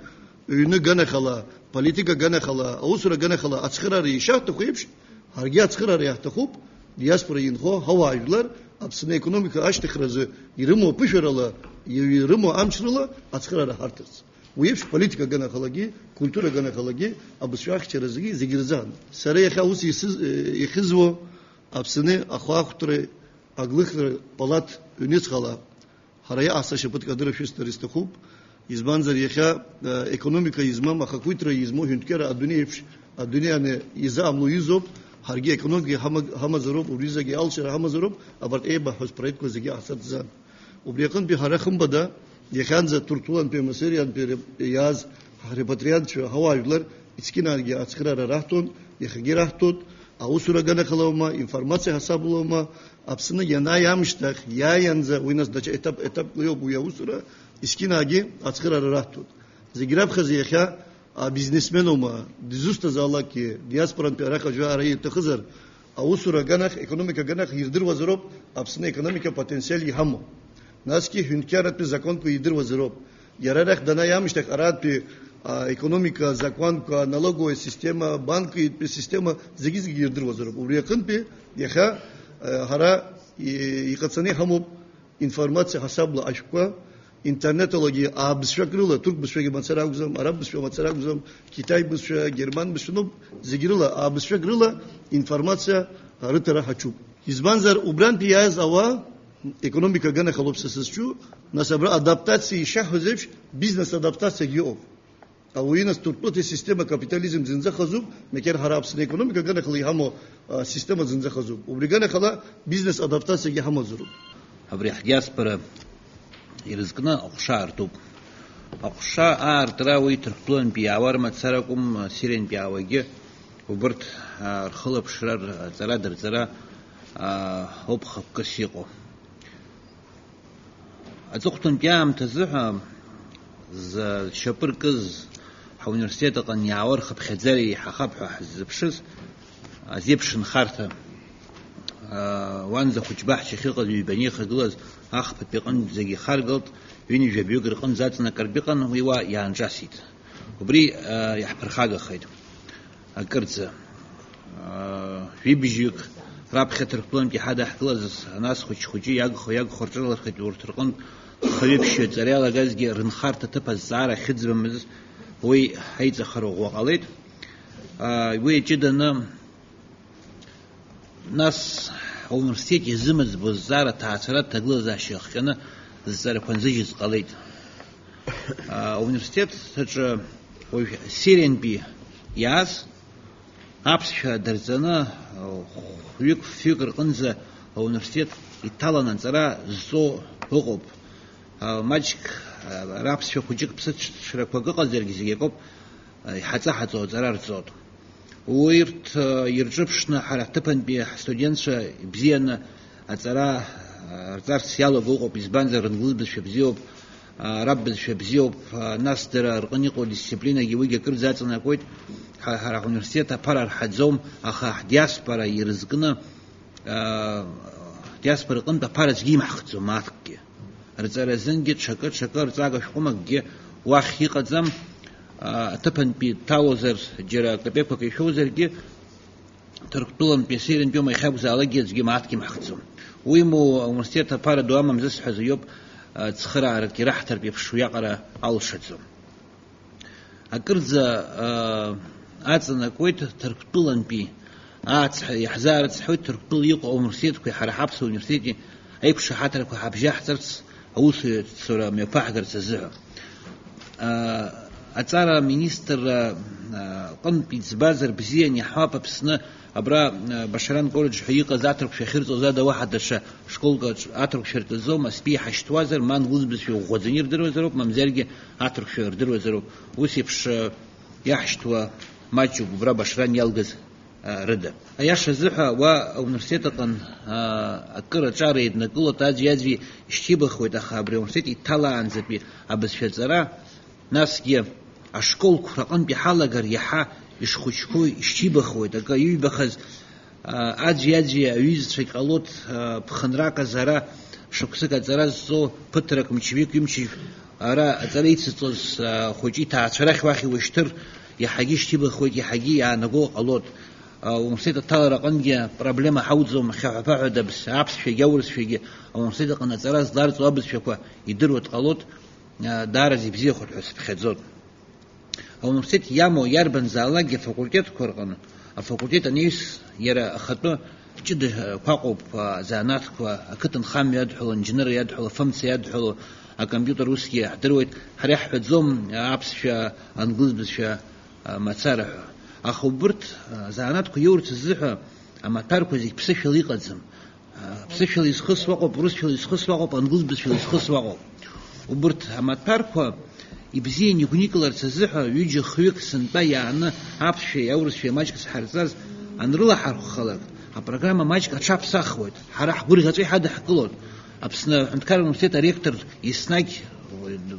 ҩны ганахала, политика ганахала, аусура ганахала ацхыраара ишаҳҭаху еиԥш, ҳаргьы ацхыраара иаҳҭахуп, диаспора инхо ҳауаажәлар Аԥсны аекономика ашьҭыхразы ирымоу аԥышәарала, ирымоу амчрыла ацхыраара ҳарҭарц. Уи еиԥш политика ганахалагьы, культура ганахалагьы, абызшәа ахьчара зегьы, зегьы рзаан. Сара иахьа ус исыз-, иахьызуа Аԥсны ахәаахәҭреи аглыхреи палат ҩныҵҟала ҳара иҟаҳҵаша ԥыҭк адырра шәысҭар исҭахуп. Избанзар, иахьа, э, економика измам, ахақәиҭра измоу ҳәынҭқарра адунеи еиԥш, адунеи ани изаамло изоуп, ҳаргьы економика ҳама-, ҳамазароуп, убри зегьы алшара ҳамазароуп, абарҭ еибаҳҳәоз проектқәа зегьы ҟаҳҵаӡам. Убри аҟынтәи ҳара хымбада, иахьанӡа Ҭырқәтәылантәи, Масыриантәи ре-, иааз ҳрепатриантцәа ҳауаажәлар, иҵкьынагьы ацхыраара раҳҭон, иахьагьы раҳҭоит, аусура аганахалаума, информациа ҳасабалаума, Аԥсны ианааи амышьҭахь, иааиаанӡа, уи нас даҽа етап, етапла иоуп уи аусура, иҵкьынагьы ацхыраара раҳҭоит. Зегь раԥхьаӡа иахьа, а, бизнесменума, дызусҭазаалакгьы, диаспорантәи араҟа жәаа ара иҭахызар, аусура аганахь, економика аганахь ирдыруазароуп Аԥсны аекономика апотенциал иҳамоу. Насгьы ҳәынҭқарратәи законқәа идыруазароуп. Иара арахь данааи аамышьҭахь арантәи, а, економика законқәа, налоговая система, банкитәи система зегьы-зегьы ирдыруазароуп. Убри аҟынтәи иахьа, а, ҳара и-, иҟаҵаны иҳамоуп информациа ҳасабла ашәҟәқәа, интернеталагьы аабызшәак рыла, ҭырқә бызшәагьы мацара акәӡам, араб бызшәа мацара акәӡам, Қьиҭаи бызшәа, герман бызшәа ноуп, зегь рыла, аабызшәак рыла информациа рыҭара ҳаҿуп. Избанзар, убрантәи иааз ауаа, економика аганахалоуп са сызҿу, нас абра адаптациа ишаҳҳәаз еиԥш, бизнес адаптациагьы ыҟоуп. Ауаҩы нас Ҭырқәтәылатәи асистема капитализм зынӡа хазуп, макьана ҳара Аԥсны аекономика аганахала иҳамоу, а, система зынӡа хазуп. Убри аганахала бизнес адаптациагьы ҳамазароуп. Абри ҳдиаспора ирызкны аҟәша аартуп. Аҟәша аартра уи Ҭырқәтәылантәи иаауа рмацара акәым, Сириантәи иаауагьы убырҭ, а, рхылаԥшра, рҵара-дырҵара, а, ауп хықәкыс иҟоу. Аҵыхәтәантәи аамҭазы ҳәа зшьапы ркыз ҳауниверситет аҟны иаауа рхыԥхьаӡара еиҳахап ҳәа ҳзыԥшыз азеиԥш нхарҭа, аа, уанӡа хәыҷбаҳча ахьыҟаз ҩбаны ихагылаз ахԥатәи аҟынтә зегьы ихаргалт, ҩынҩажәаҩык рҟынӡа аҵанакыртә иҟан, уи уа иаанҿасит. Убри, аа, иаҳԥырхагахеит. Акырӡа, аа, жәибжьҩык раԥхьа Ҭырқәтәылантәи ҳадаҳкылаз, нас хәыҷ-хәыҷы иагхо, иагхо рҿыналырхеит урҭ рҟынтә хҩы-ԥшьҩы аҵара иалагазгьы рынхарҭа аҭыԥ азҵаара ахьыӡбамыз уи ҳаиҵахара ӷәӷәа ҟалеит. Аа, уи иҷыданы, нас ауниверситет иазымыӡбо зҵаара аҭаацәаратә ҭагылазаашьа иахҟьаны зҵаарақәа нзыжьыз ҟалеит. Ауниверситет аҿы уажә Сириантәи иааз аԥсшәа дарҵаны, хәҩык-фҩык рҟынӡа ауниверситет иҭаланы аҵара зҵо ыҟоуп. Маҷк раԥсшәа хәыҷык ԥсыҽрақәак ыҟазаргьы, зегь акоуп, иҳаҵа-ҳаҵо аҵара рҵоит. Урҭ, э, ирҿыԥшны ҳара ҳҭыԥантәи ҳстудентцәа ибзианы аҵара, э, рҵарц иалаго ыҟоуп, избанзар, рынглыз бызшәа бзиоуп, э, араб бызшәа бзиоуп, э, нас дара рҟны иҟоу дисциплинагьы уигьы акырӡа аҵанакуеит. Ҳа-, ҳара ҳуниверситет аԥара рҳаӡом, аха ҳдиаспора ирызкны, э, ҳдиаспора рҟынтә аԥара аӡәгьы имаҳхӡом, мааҭкгьы. Рҵаразынгьы ҽакы-ҽакы рҵага шәҟәымакгьы уахь иҟаӡам, а, аҭыԥантәи дҭалозар, џьара капеқәак ишәозаргьы, Ҭырқәтәылантәи Сириантәиума иахьакәзаалакгьы аӡәгьы мааҭк имаҳхӡом. Уимоу, ауниверситет аԥара ду амамзысҳәаз иоуп, а, цхыраарак ираҳҭартә еиԥш уиаҟара алшаӡом. Акырӡа, аа, аҵанакуеит Ҭырқәтәылантәи, ацҳа-, иаҳзаарыцҳауеит Ҭырқәтәыла иҟоу ауниверситетқәеи ҳара ҳаԥсуа университети аиқәшаҳаҭрақәа ҳабжьаҳҵарц, аусуҩцәа мҩаԥаҳгарц азыҳәа. Аҵара аминистрра аҟынтә иӡбазар бзиан, иаҳҳәап, Аԥсны абра Башаран коллеџь ҳәа иҟаз аҭырқәшәа ахьырҵоз ада уаҳа даҽа школк аҿ аҭырқәшәа рҵаӡом, астәи иҳашьҭуазар, ма англыз бызшәа ӷәӷәаӡаны ирдыруазароуп, мамзаргьы аҭырқәшәа рдыруазароуп. Ус еиԥш иаҳшьҭуа маҷуп убра Башаран иалгаз рыда. Аиаша азыҳәа, уа ауниверситет аҟын акыр аҿар еиднакылоит, аӡәи-аӡәи шьҭибахуеит, аха абри ауниверситет иҭалаанӡатәи абызшәа аҵара, насгьы ашколқәа рҟынтә иҳалагар иаҳа ишхәыҷқәоу ишьҭибахуеит, акы иҩбахаз, аӡәи-аӡәи аҩызцәагь ҟалоит, ԥхынрак азы ара шықәсык аҵара зҵо, ԥыҭрак, мчыбжьык, ҩымчыбжь ара аҵара ицызҵоз ахәыҷы иҭаацәа рахь уахь иушьҭыр, иаҳагьы ишьҭибахуеит, иаҳагьы иаанаго ҟалоит. Ауниверситет аҭалара аҟынгьы проблема ҳауӡом, хьаҳәа-ԥаҳәа дабз-, аԥсшәагьы аурысшәагьы ауниверситет аҟны аҵара зларҵо абызшәақәа идыруа дҟалоит, даараӡа ибзиахоит ҳәа сыԥхьаӡоит. Ауниверситет иамоу иарбанзаалакгьы афакультетқәа рҟны, афакультет анаҩс иара ахатәы ҷыдақәа ыҟоуп, азанааҭқәа, ақыҭанхамҩа иадҳәало, аинженер иадҳәало, афымца иадҳәало, акомпиутер усгьы ҳдыруеит, ҳара иаҳҳәаӡом аԥсшәа, англыз бызшәа мацара ҳәа. Аха убырҭ азанааҭқәа иоурц азыҳәа амаҭәарқәа зегь ԥсышәала иҟаӡам. Ԥсышәала изхысуа ыҟоуп, урысшәала изхысуа ыҟоуп, англыз бызшәала изхысуа ыҟоуп. Убырҭ амаҭәарқәа ибзиан игәникыларц азыҳәа ҩыџьа-хҩык сынтәа иааны аԥсшәеи аурысшәеи маҷк зҳарҵаз анрылаҳархәхалак, апрограмма маҷк аҽаԥсахуеит. Ҳара ҳгәырӷьаҵәа иҳадаҳкылоит. Аԥсны аҳәынҭқарра университет аректор еснагь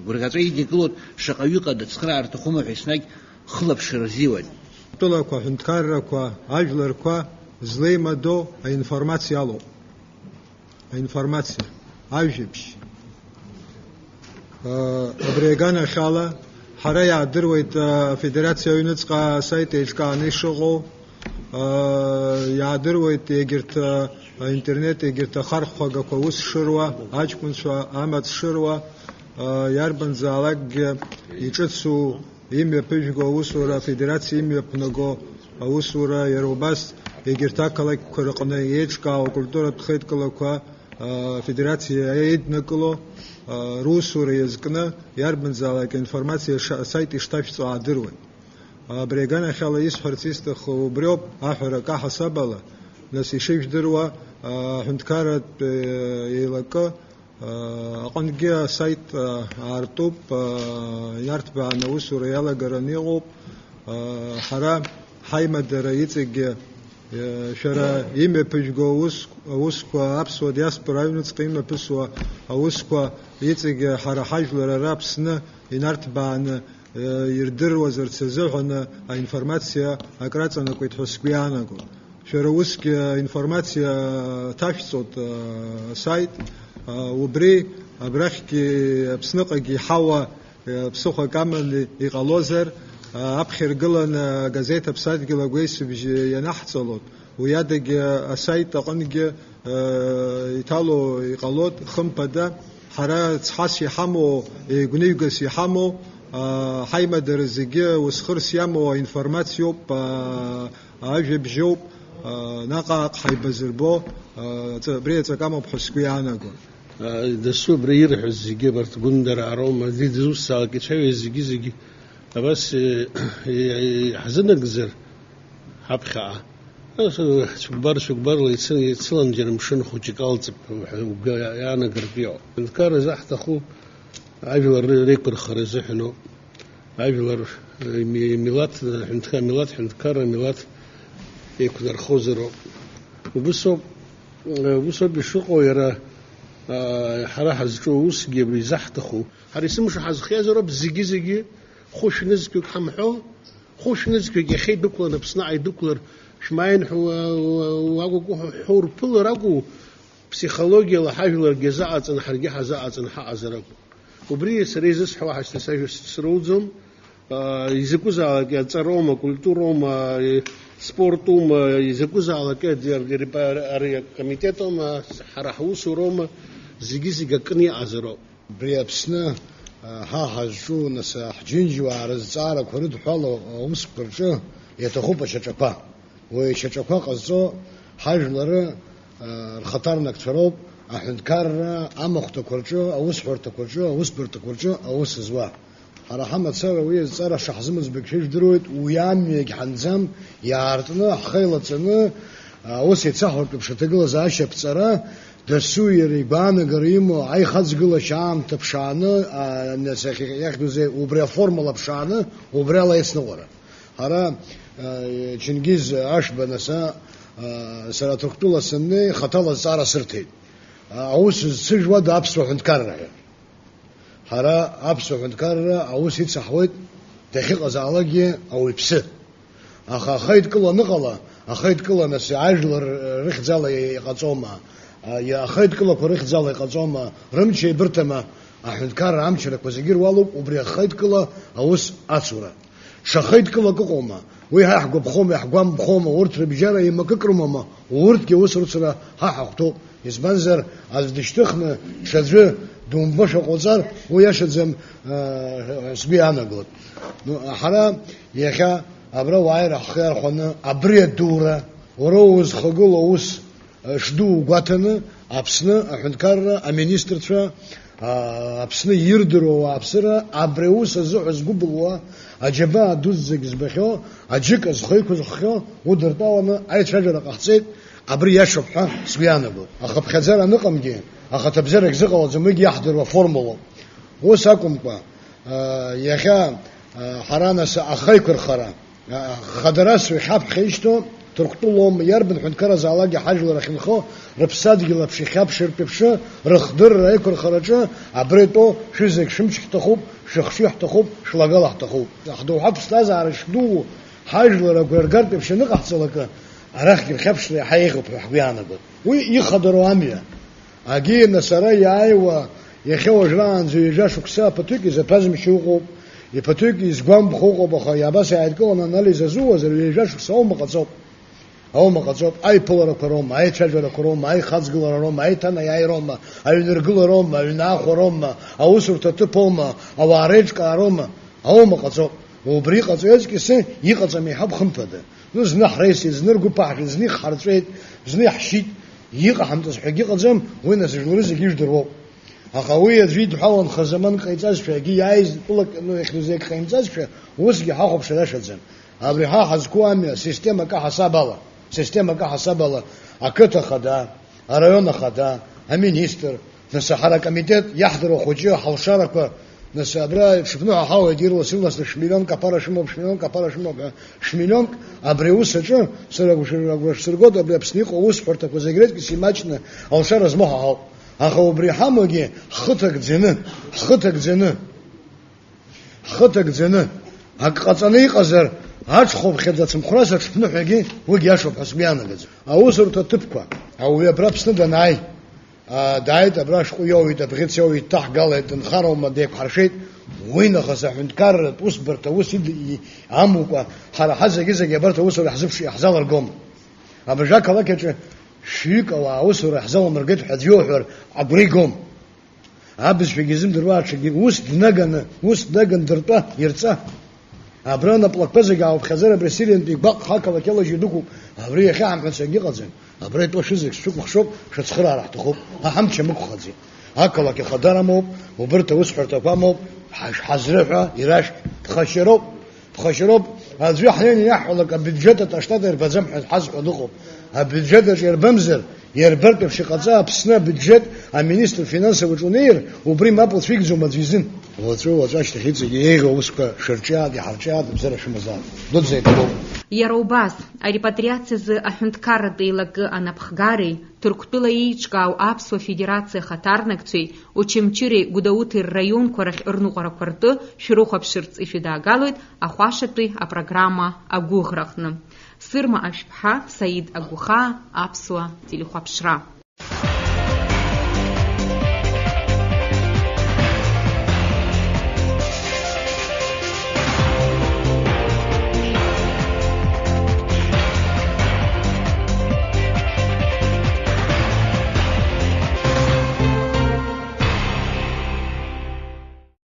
гәырӷьаҵәа идикылоит, шаҟаҩы иҟада, цхыраара рҭахума ҳәа еснагь хылаԥшра рзиуеит. Атәылақәа, аҳәынҭқаррақәа, ажәларқәа злеимадоу аинформациа алоуп. Аинформациа, ажәабжь. Абри аганахьала ҳара иаадыруеит, афедерациа аҩныҵҟа асайт еиҿкааны ишыҟоу, иаадыруеит егьырҭ, аинтернет, егьырҭ ахархәагақәа аус шыруа, аҷкәынцәа амаҵ шыруа, иарбанзаалакгьы иҿыцу имҩаԥыжәго аусура, афедерациа имҩаԥнаго аусура, иара убас егьырҭ ақалақьқәа рҟны еиҿкаау акультуратә хеидкылақәа, афедерациа еиднакыло, русура иазкны иарбанзаалак аинформациа ша-, асайт ишҭашәҵо аадыруеит. Абри аганахьала исҳәарц исҭаху убриоуп, аҳәара акаҳасаб ала, нас ишыжәдыруа, аҳәынҭқарратә, еилакы, аҟынгьы асайт аартуп, инарҭбааны аусура иалагараны иҟоуп. Ҳара ҳаимадара иҵегьгьы, шәара имҩаԥыжәго аус, аусқәа, аԥсуа диаспора аҩныҵҟа имҩаԥысуа аусқәа иҵегьгьы ҳара ҳажәлар ара Аԥсны инарҭбааны ирдыруазарц азыҳәаны аинформациа акраҵанакуеит ҳәа сгәы иаанагоит. Шәара усгьы аинформациа ҭашәҵоит, асайт. Убри абрахьгьы Аԥсныҟагьы иҳауа ԥсыхәак аманы иҟалозар, аԥхьа иргыланы агазеҭ Аԥсадгьыл агәеисыбжьы ианаҳҵалоит. Уи адагьы асайт аҟынгьы иҭало иҟалоит, хымԥада, ҳара цҳас иҳамоу, еигәныҩгас иҳамоу, ҳаимадара зегьы усхырс иамоу аинформациоуп, ажәабжьоуп, наҟ-ааҟ ҳаибазырбо, ҵа-, абри аҵакы амоуп ҳәа сгәы иаанаго. Дасу абра ирҳәоз зегьы абарҭ гәындараа роума, ди-, дызусҭазаалак ицәаҩа зегьы-зегьы абас, э, э, э, ҳзынагӡар ҳаԥхьаҟа. Ас, э, цәыкәбар-цәыкәбарла ицын, ицылан џьара мшын хәыҷык алҵып ҳәа угәы иаанагартә иҟоуп. Аҳәынҭқарра заҳҭаху ажәлар ре-, реиқәырхара азыҳәаноуп. Ажәлар, э, ми-, милаҭ, э, ҳәынҭқа-, милаҭ ҳәынҭқарра, милаҭ еиқәнархозароуп. Убысоуп, э, убысоуп ишыҟоу иара, э, ҳара ҳазҿу аусгьы абри изаҳҭаху. Ҳара есымша ҳазхиазароуп зегьы-зегьы хәышә нызқьҩык ҳамҳәо, хәышә нызқьҩык иахьа идәықәлан, Аԥсныҟа идәықәлар, шәмааин ҳәа уа-, уа-, уа-, уа-, уа-, ҳәа урԥылар акәу, ԥсихологиала ҳажәларгьы азыҟаҵаны, ҳаргьы ҳазыҟаҵаны ҳаҟазар акәу. Убри сара изысҳәо, ҳашьҭа сажәа срылӡом. Аа, изакәызаалак, аҵароума, акультуроума, спортума, изакәызаалак, ари, ари, ари акомитетума, ҳара ҳусуроума, зегьы-зегь акны иҟазароуп. Абри Аԥсны, а, ҳа ҳазҿу, нас, а, ҳџьынџьуаа рызҵаарақәа рыдҳәалоу аусқәа рҿы иаҭахуп ашьаҿақәа. Уи ашьаҿақәа ҟазҵо ҳажәлары, а, рхаҭарнакцәа роуп, аҳәынҭқарра амахәҭақәа рҿы, аусҳәарҭақәа рҿы, аусбарҭақәа рҿы аус зуа. Ҳара ҳамацара уи азҵаара шаҳзымыӡбогь шәа ижәдыруеит, уи амҩагь ҳанӡам, иаартны, ҳхы еилаҵаны, аус еицаҳуртә еиԥш аҭагылазаашьа аԥҵара, дасу иара игәаанагара имоу аихаҵгылашьа аамҭа ԥшааны, а, нас иахь-, иахьӡузеи, убри аформула ԥшааны, убри ала еицныҟәара. Ҳара, а, Чингиз Ашба, нас, а, сара Ҭырқәтәыла саннеи, хаҭала азҵаара сырҭеит. А, аус зцыжәуада аԥсуа ҳәынҭқарра ҳәа. Ҳара аԥсуа ҳәынҭқарра аус ицаҳуеит дахьыҟазаалакгьы ауаҩԥсы. Аха ахеидкыла аныҟала, ахеидкыла нас ажәлар рыхьӡала иҟаҵома, ахеидкылақәа рыхьӡала иҟаҵома, рымч еибырҭама, аҳәынҭқарра амчрақәа зегьы руалуп убри ахеидкыла аус ацура. Ҽа хеидкылак ыҟоума? Уи ҳа иаҳгәаԥхома, иаҳгәамԥхома, урҭ рыбжьара еимакык рымоума? Урҭгьы аус рыцура ҳа ҳахәҭоуп. Избанзар, аӡә дышьҭыхны ҽаӡәы думбошәа ҟоуҵар, уи иашаӡам, аа, сгәы иаанагоит. Ну, ҳара иахьа абра уааира ҳхы иархәаны, абри адура, уара узхагылоу аус, шдуу гәаҭаны, Аԥсны аҳәынҭқарра аминистрцәа, аа, Аԥсны ирдыруа ауааԥсыра абри аус азыҳәа згәы былуа, аџьабаа дуӡӡагь збахьоу, аџьыка зхы иқәызххьоу удыртәаланы аицәажәара ҟаҳҵеит, абри иашоуп ҳәа сгәы иаанагоит. Ахыԥхьаӡара аныҟамгьы, ахаҭабзиарак зыҟалаӡом, уигьы иаҳдыруа аформулоуп. Ус акәымкәа, аа, иахьа, аа, ҳара нас ахеиқәырхара, Хадарас уи хьаԥхьа ишьҭоу Ҭырқәтәылоума, иарбан ҳәынҭқарразаалакгьы ҳажәлар ахьынхо, рыԥсадгьыл аԥшьа ихьаԥшыртә еиԥш, рыхдырра аиқәырхараҿы абра итәоу шәызегь шәымч ҳҭахуп, шәыхшыҩ ҳҭахуп, шәлагала ҳҭахуп. Ҳдоуҳатә ԥсҭазаара шдуу, ҳажәлар агәра ргартә еиԥш аныҟаҳҵалакы, арахьгьы рхьаԥшра иаҳа еиӷьуп ҳәа ҳгәы иаанагоит. Уи ихадароу амҩа. Агьи, нас ара иааиуа, иахьа уажәраанӡа ҩажәа шықәса аԥаҭҩык изаԥаз мчы ыҟоуп, иԥаҭҩык изгәамԥхо ыҟоуп, аха абас иааидкыланы анализ азууазар, ҩажәа шықәса аума ҟаҵоуп. Аума ҟаҵоуп, аиԥыларақәа роума, аицәажәарақәа роума, аихаҵгылара роума, аиҭанеиааироума, аҩныргылароума, аҩнаахәароума, аусурҭа аҭыԥоума, ауаа реиҿкаароума, аума ҟаҵоуп. Убри иҟаҵоу иаҵкьысы иҟаҵам еиҳауп, хымԥада. Ну, зны ҳреисит, зны ргәы ԥаҳҟеит, зны ихҳарҵәеит, зны иаҳшьит. Иҟаҳамҵаз ҳәагьы ыҟаӡам, уи нас жәлары зегьы ижәдыруоуп. Аха уи аӡәы идҳәалан хазаманк ҟаиҵазшәа, егьи иааиз тәылак, ну, иахьӡузеи ак ҟаимҵазшәа, усгьы ҳахәаԥшыр ашаӡам. Абри ҳа ҳазқәу амҩа, системак аҳасаб ала, системак аҳасаб ала, ақыҭа ахада, араион ахада, аминистр, нас ҳара акомитет иаҳдыруа хәыҷы ҳалшарақәа, нас абра ҽыԥныҳәа ҳауеит, ирлас-ирласны шәмиллионк аԥара шәымоуп, шәмиллионк аԥара шәымоуп ҳәа, шәмиллионк абри аус аҿы, сара агәра-, агәра шәсыргоит, абри Аԥсны иҟоу аусҳәарҭақәа зегь реиҵкьыс имаҷны алшара змоу ҳа ҳауп. Аха убри ҳамоугьы ҳхы ҭагӡаны, ҳхы ҭагӡаны, ҳхы ҭагӡаны, ак ҟаҵаны иҟазар, аҽхәаԥхьыӡ ацымхәрас аҽԥныҳәагьы уигь иашоуп ҳәа сгәы иаанагӡом. Аусурҭа ҭыԥқәа, ауаҩы абра Аԥсны данааи, аа, дааит, абра ашәҟәы иоуит, абӷьыц иоуит, дҭаҳгалеит, дынхароума, деиқәҳаршәеит, уинахыс аҳәынҭқарратә усбарҭа ус ид-, и-, амукәа, ҳара ҳазегьы-зегьы абарҭ аусура иаҳзыԥш-, иаҳзалыргом. Абыржәы ақалақь аҿы шәҩык ауаа аусура иаҳзаламыргеит ҳәа аӡәы иоуҳәар агәра игом. Абызшәагьы изымдыруа аҽагьы ус днаганы, ус днаган дыртәа, ирҵа. Абра анаплакқәа зегьы аауԥхьаӡар, абри Сириантәи гәаҟ ақалақь алажьы дықәуп. Абри иахьа ҳамҳәац егьыҟаӡам. Абра итәоу шәызегь шәықәыхшоуп, шәыцхыраара ҳҭахуп. Ҳа ҳамч амықәхаӡеит. Ақалақь ахадара амоуп, убырҭ аусҳәарҭақәа амоуп, ҳаш-, ҳазрыҳәа, ирашәҳә, ԥхашьароуп. Ԥхашьароуп, аӡәы ҳнеины иаҳҳәалак, абиуџьет аташтат ирбаӡам ҳәа ҳазҳәо дыҟоуп. Абиуџьет аҿы иарбамзар, иарбартә еиԥш иҟаҵа Аԥсны абиуџьет аминистр финансоваҿ унеир, убри мап уцәигӡом аӡәы изын. Уаҵәы, уаҵәы ашьҭахь иҵегьы еиӷьу аусқәа шәырҿиаат, иҳарҿиаат, абзиара шәымазаап. Дуӡӡа иҭабуп. Иара убас, арепатриациазы аҳәынҭқарратә еилакы анапхгареи, Ҭырқәтәыла еиҿкаау Аԥсуа Федерациа ахаҭарнакцәеи Очамчыреи Гәдоуҭеи рраионқәа рахь рныҟәарақәа ртәы шәрыхәаԥшырц ишәыдаагалоит ахәашатәи апрограмма агәыӷраҟны. Сырма Ашәԥҳа, Саид Агәхаа, Аԥсуа телехәаԥшра.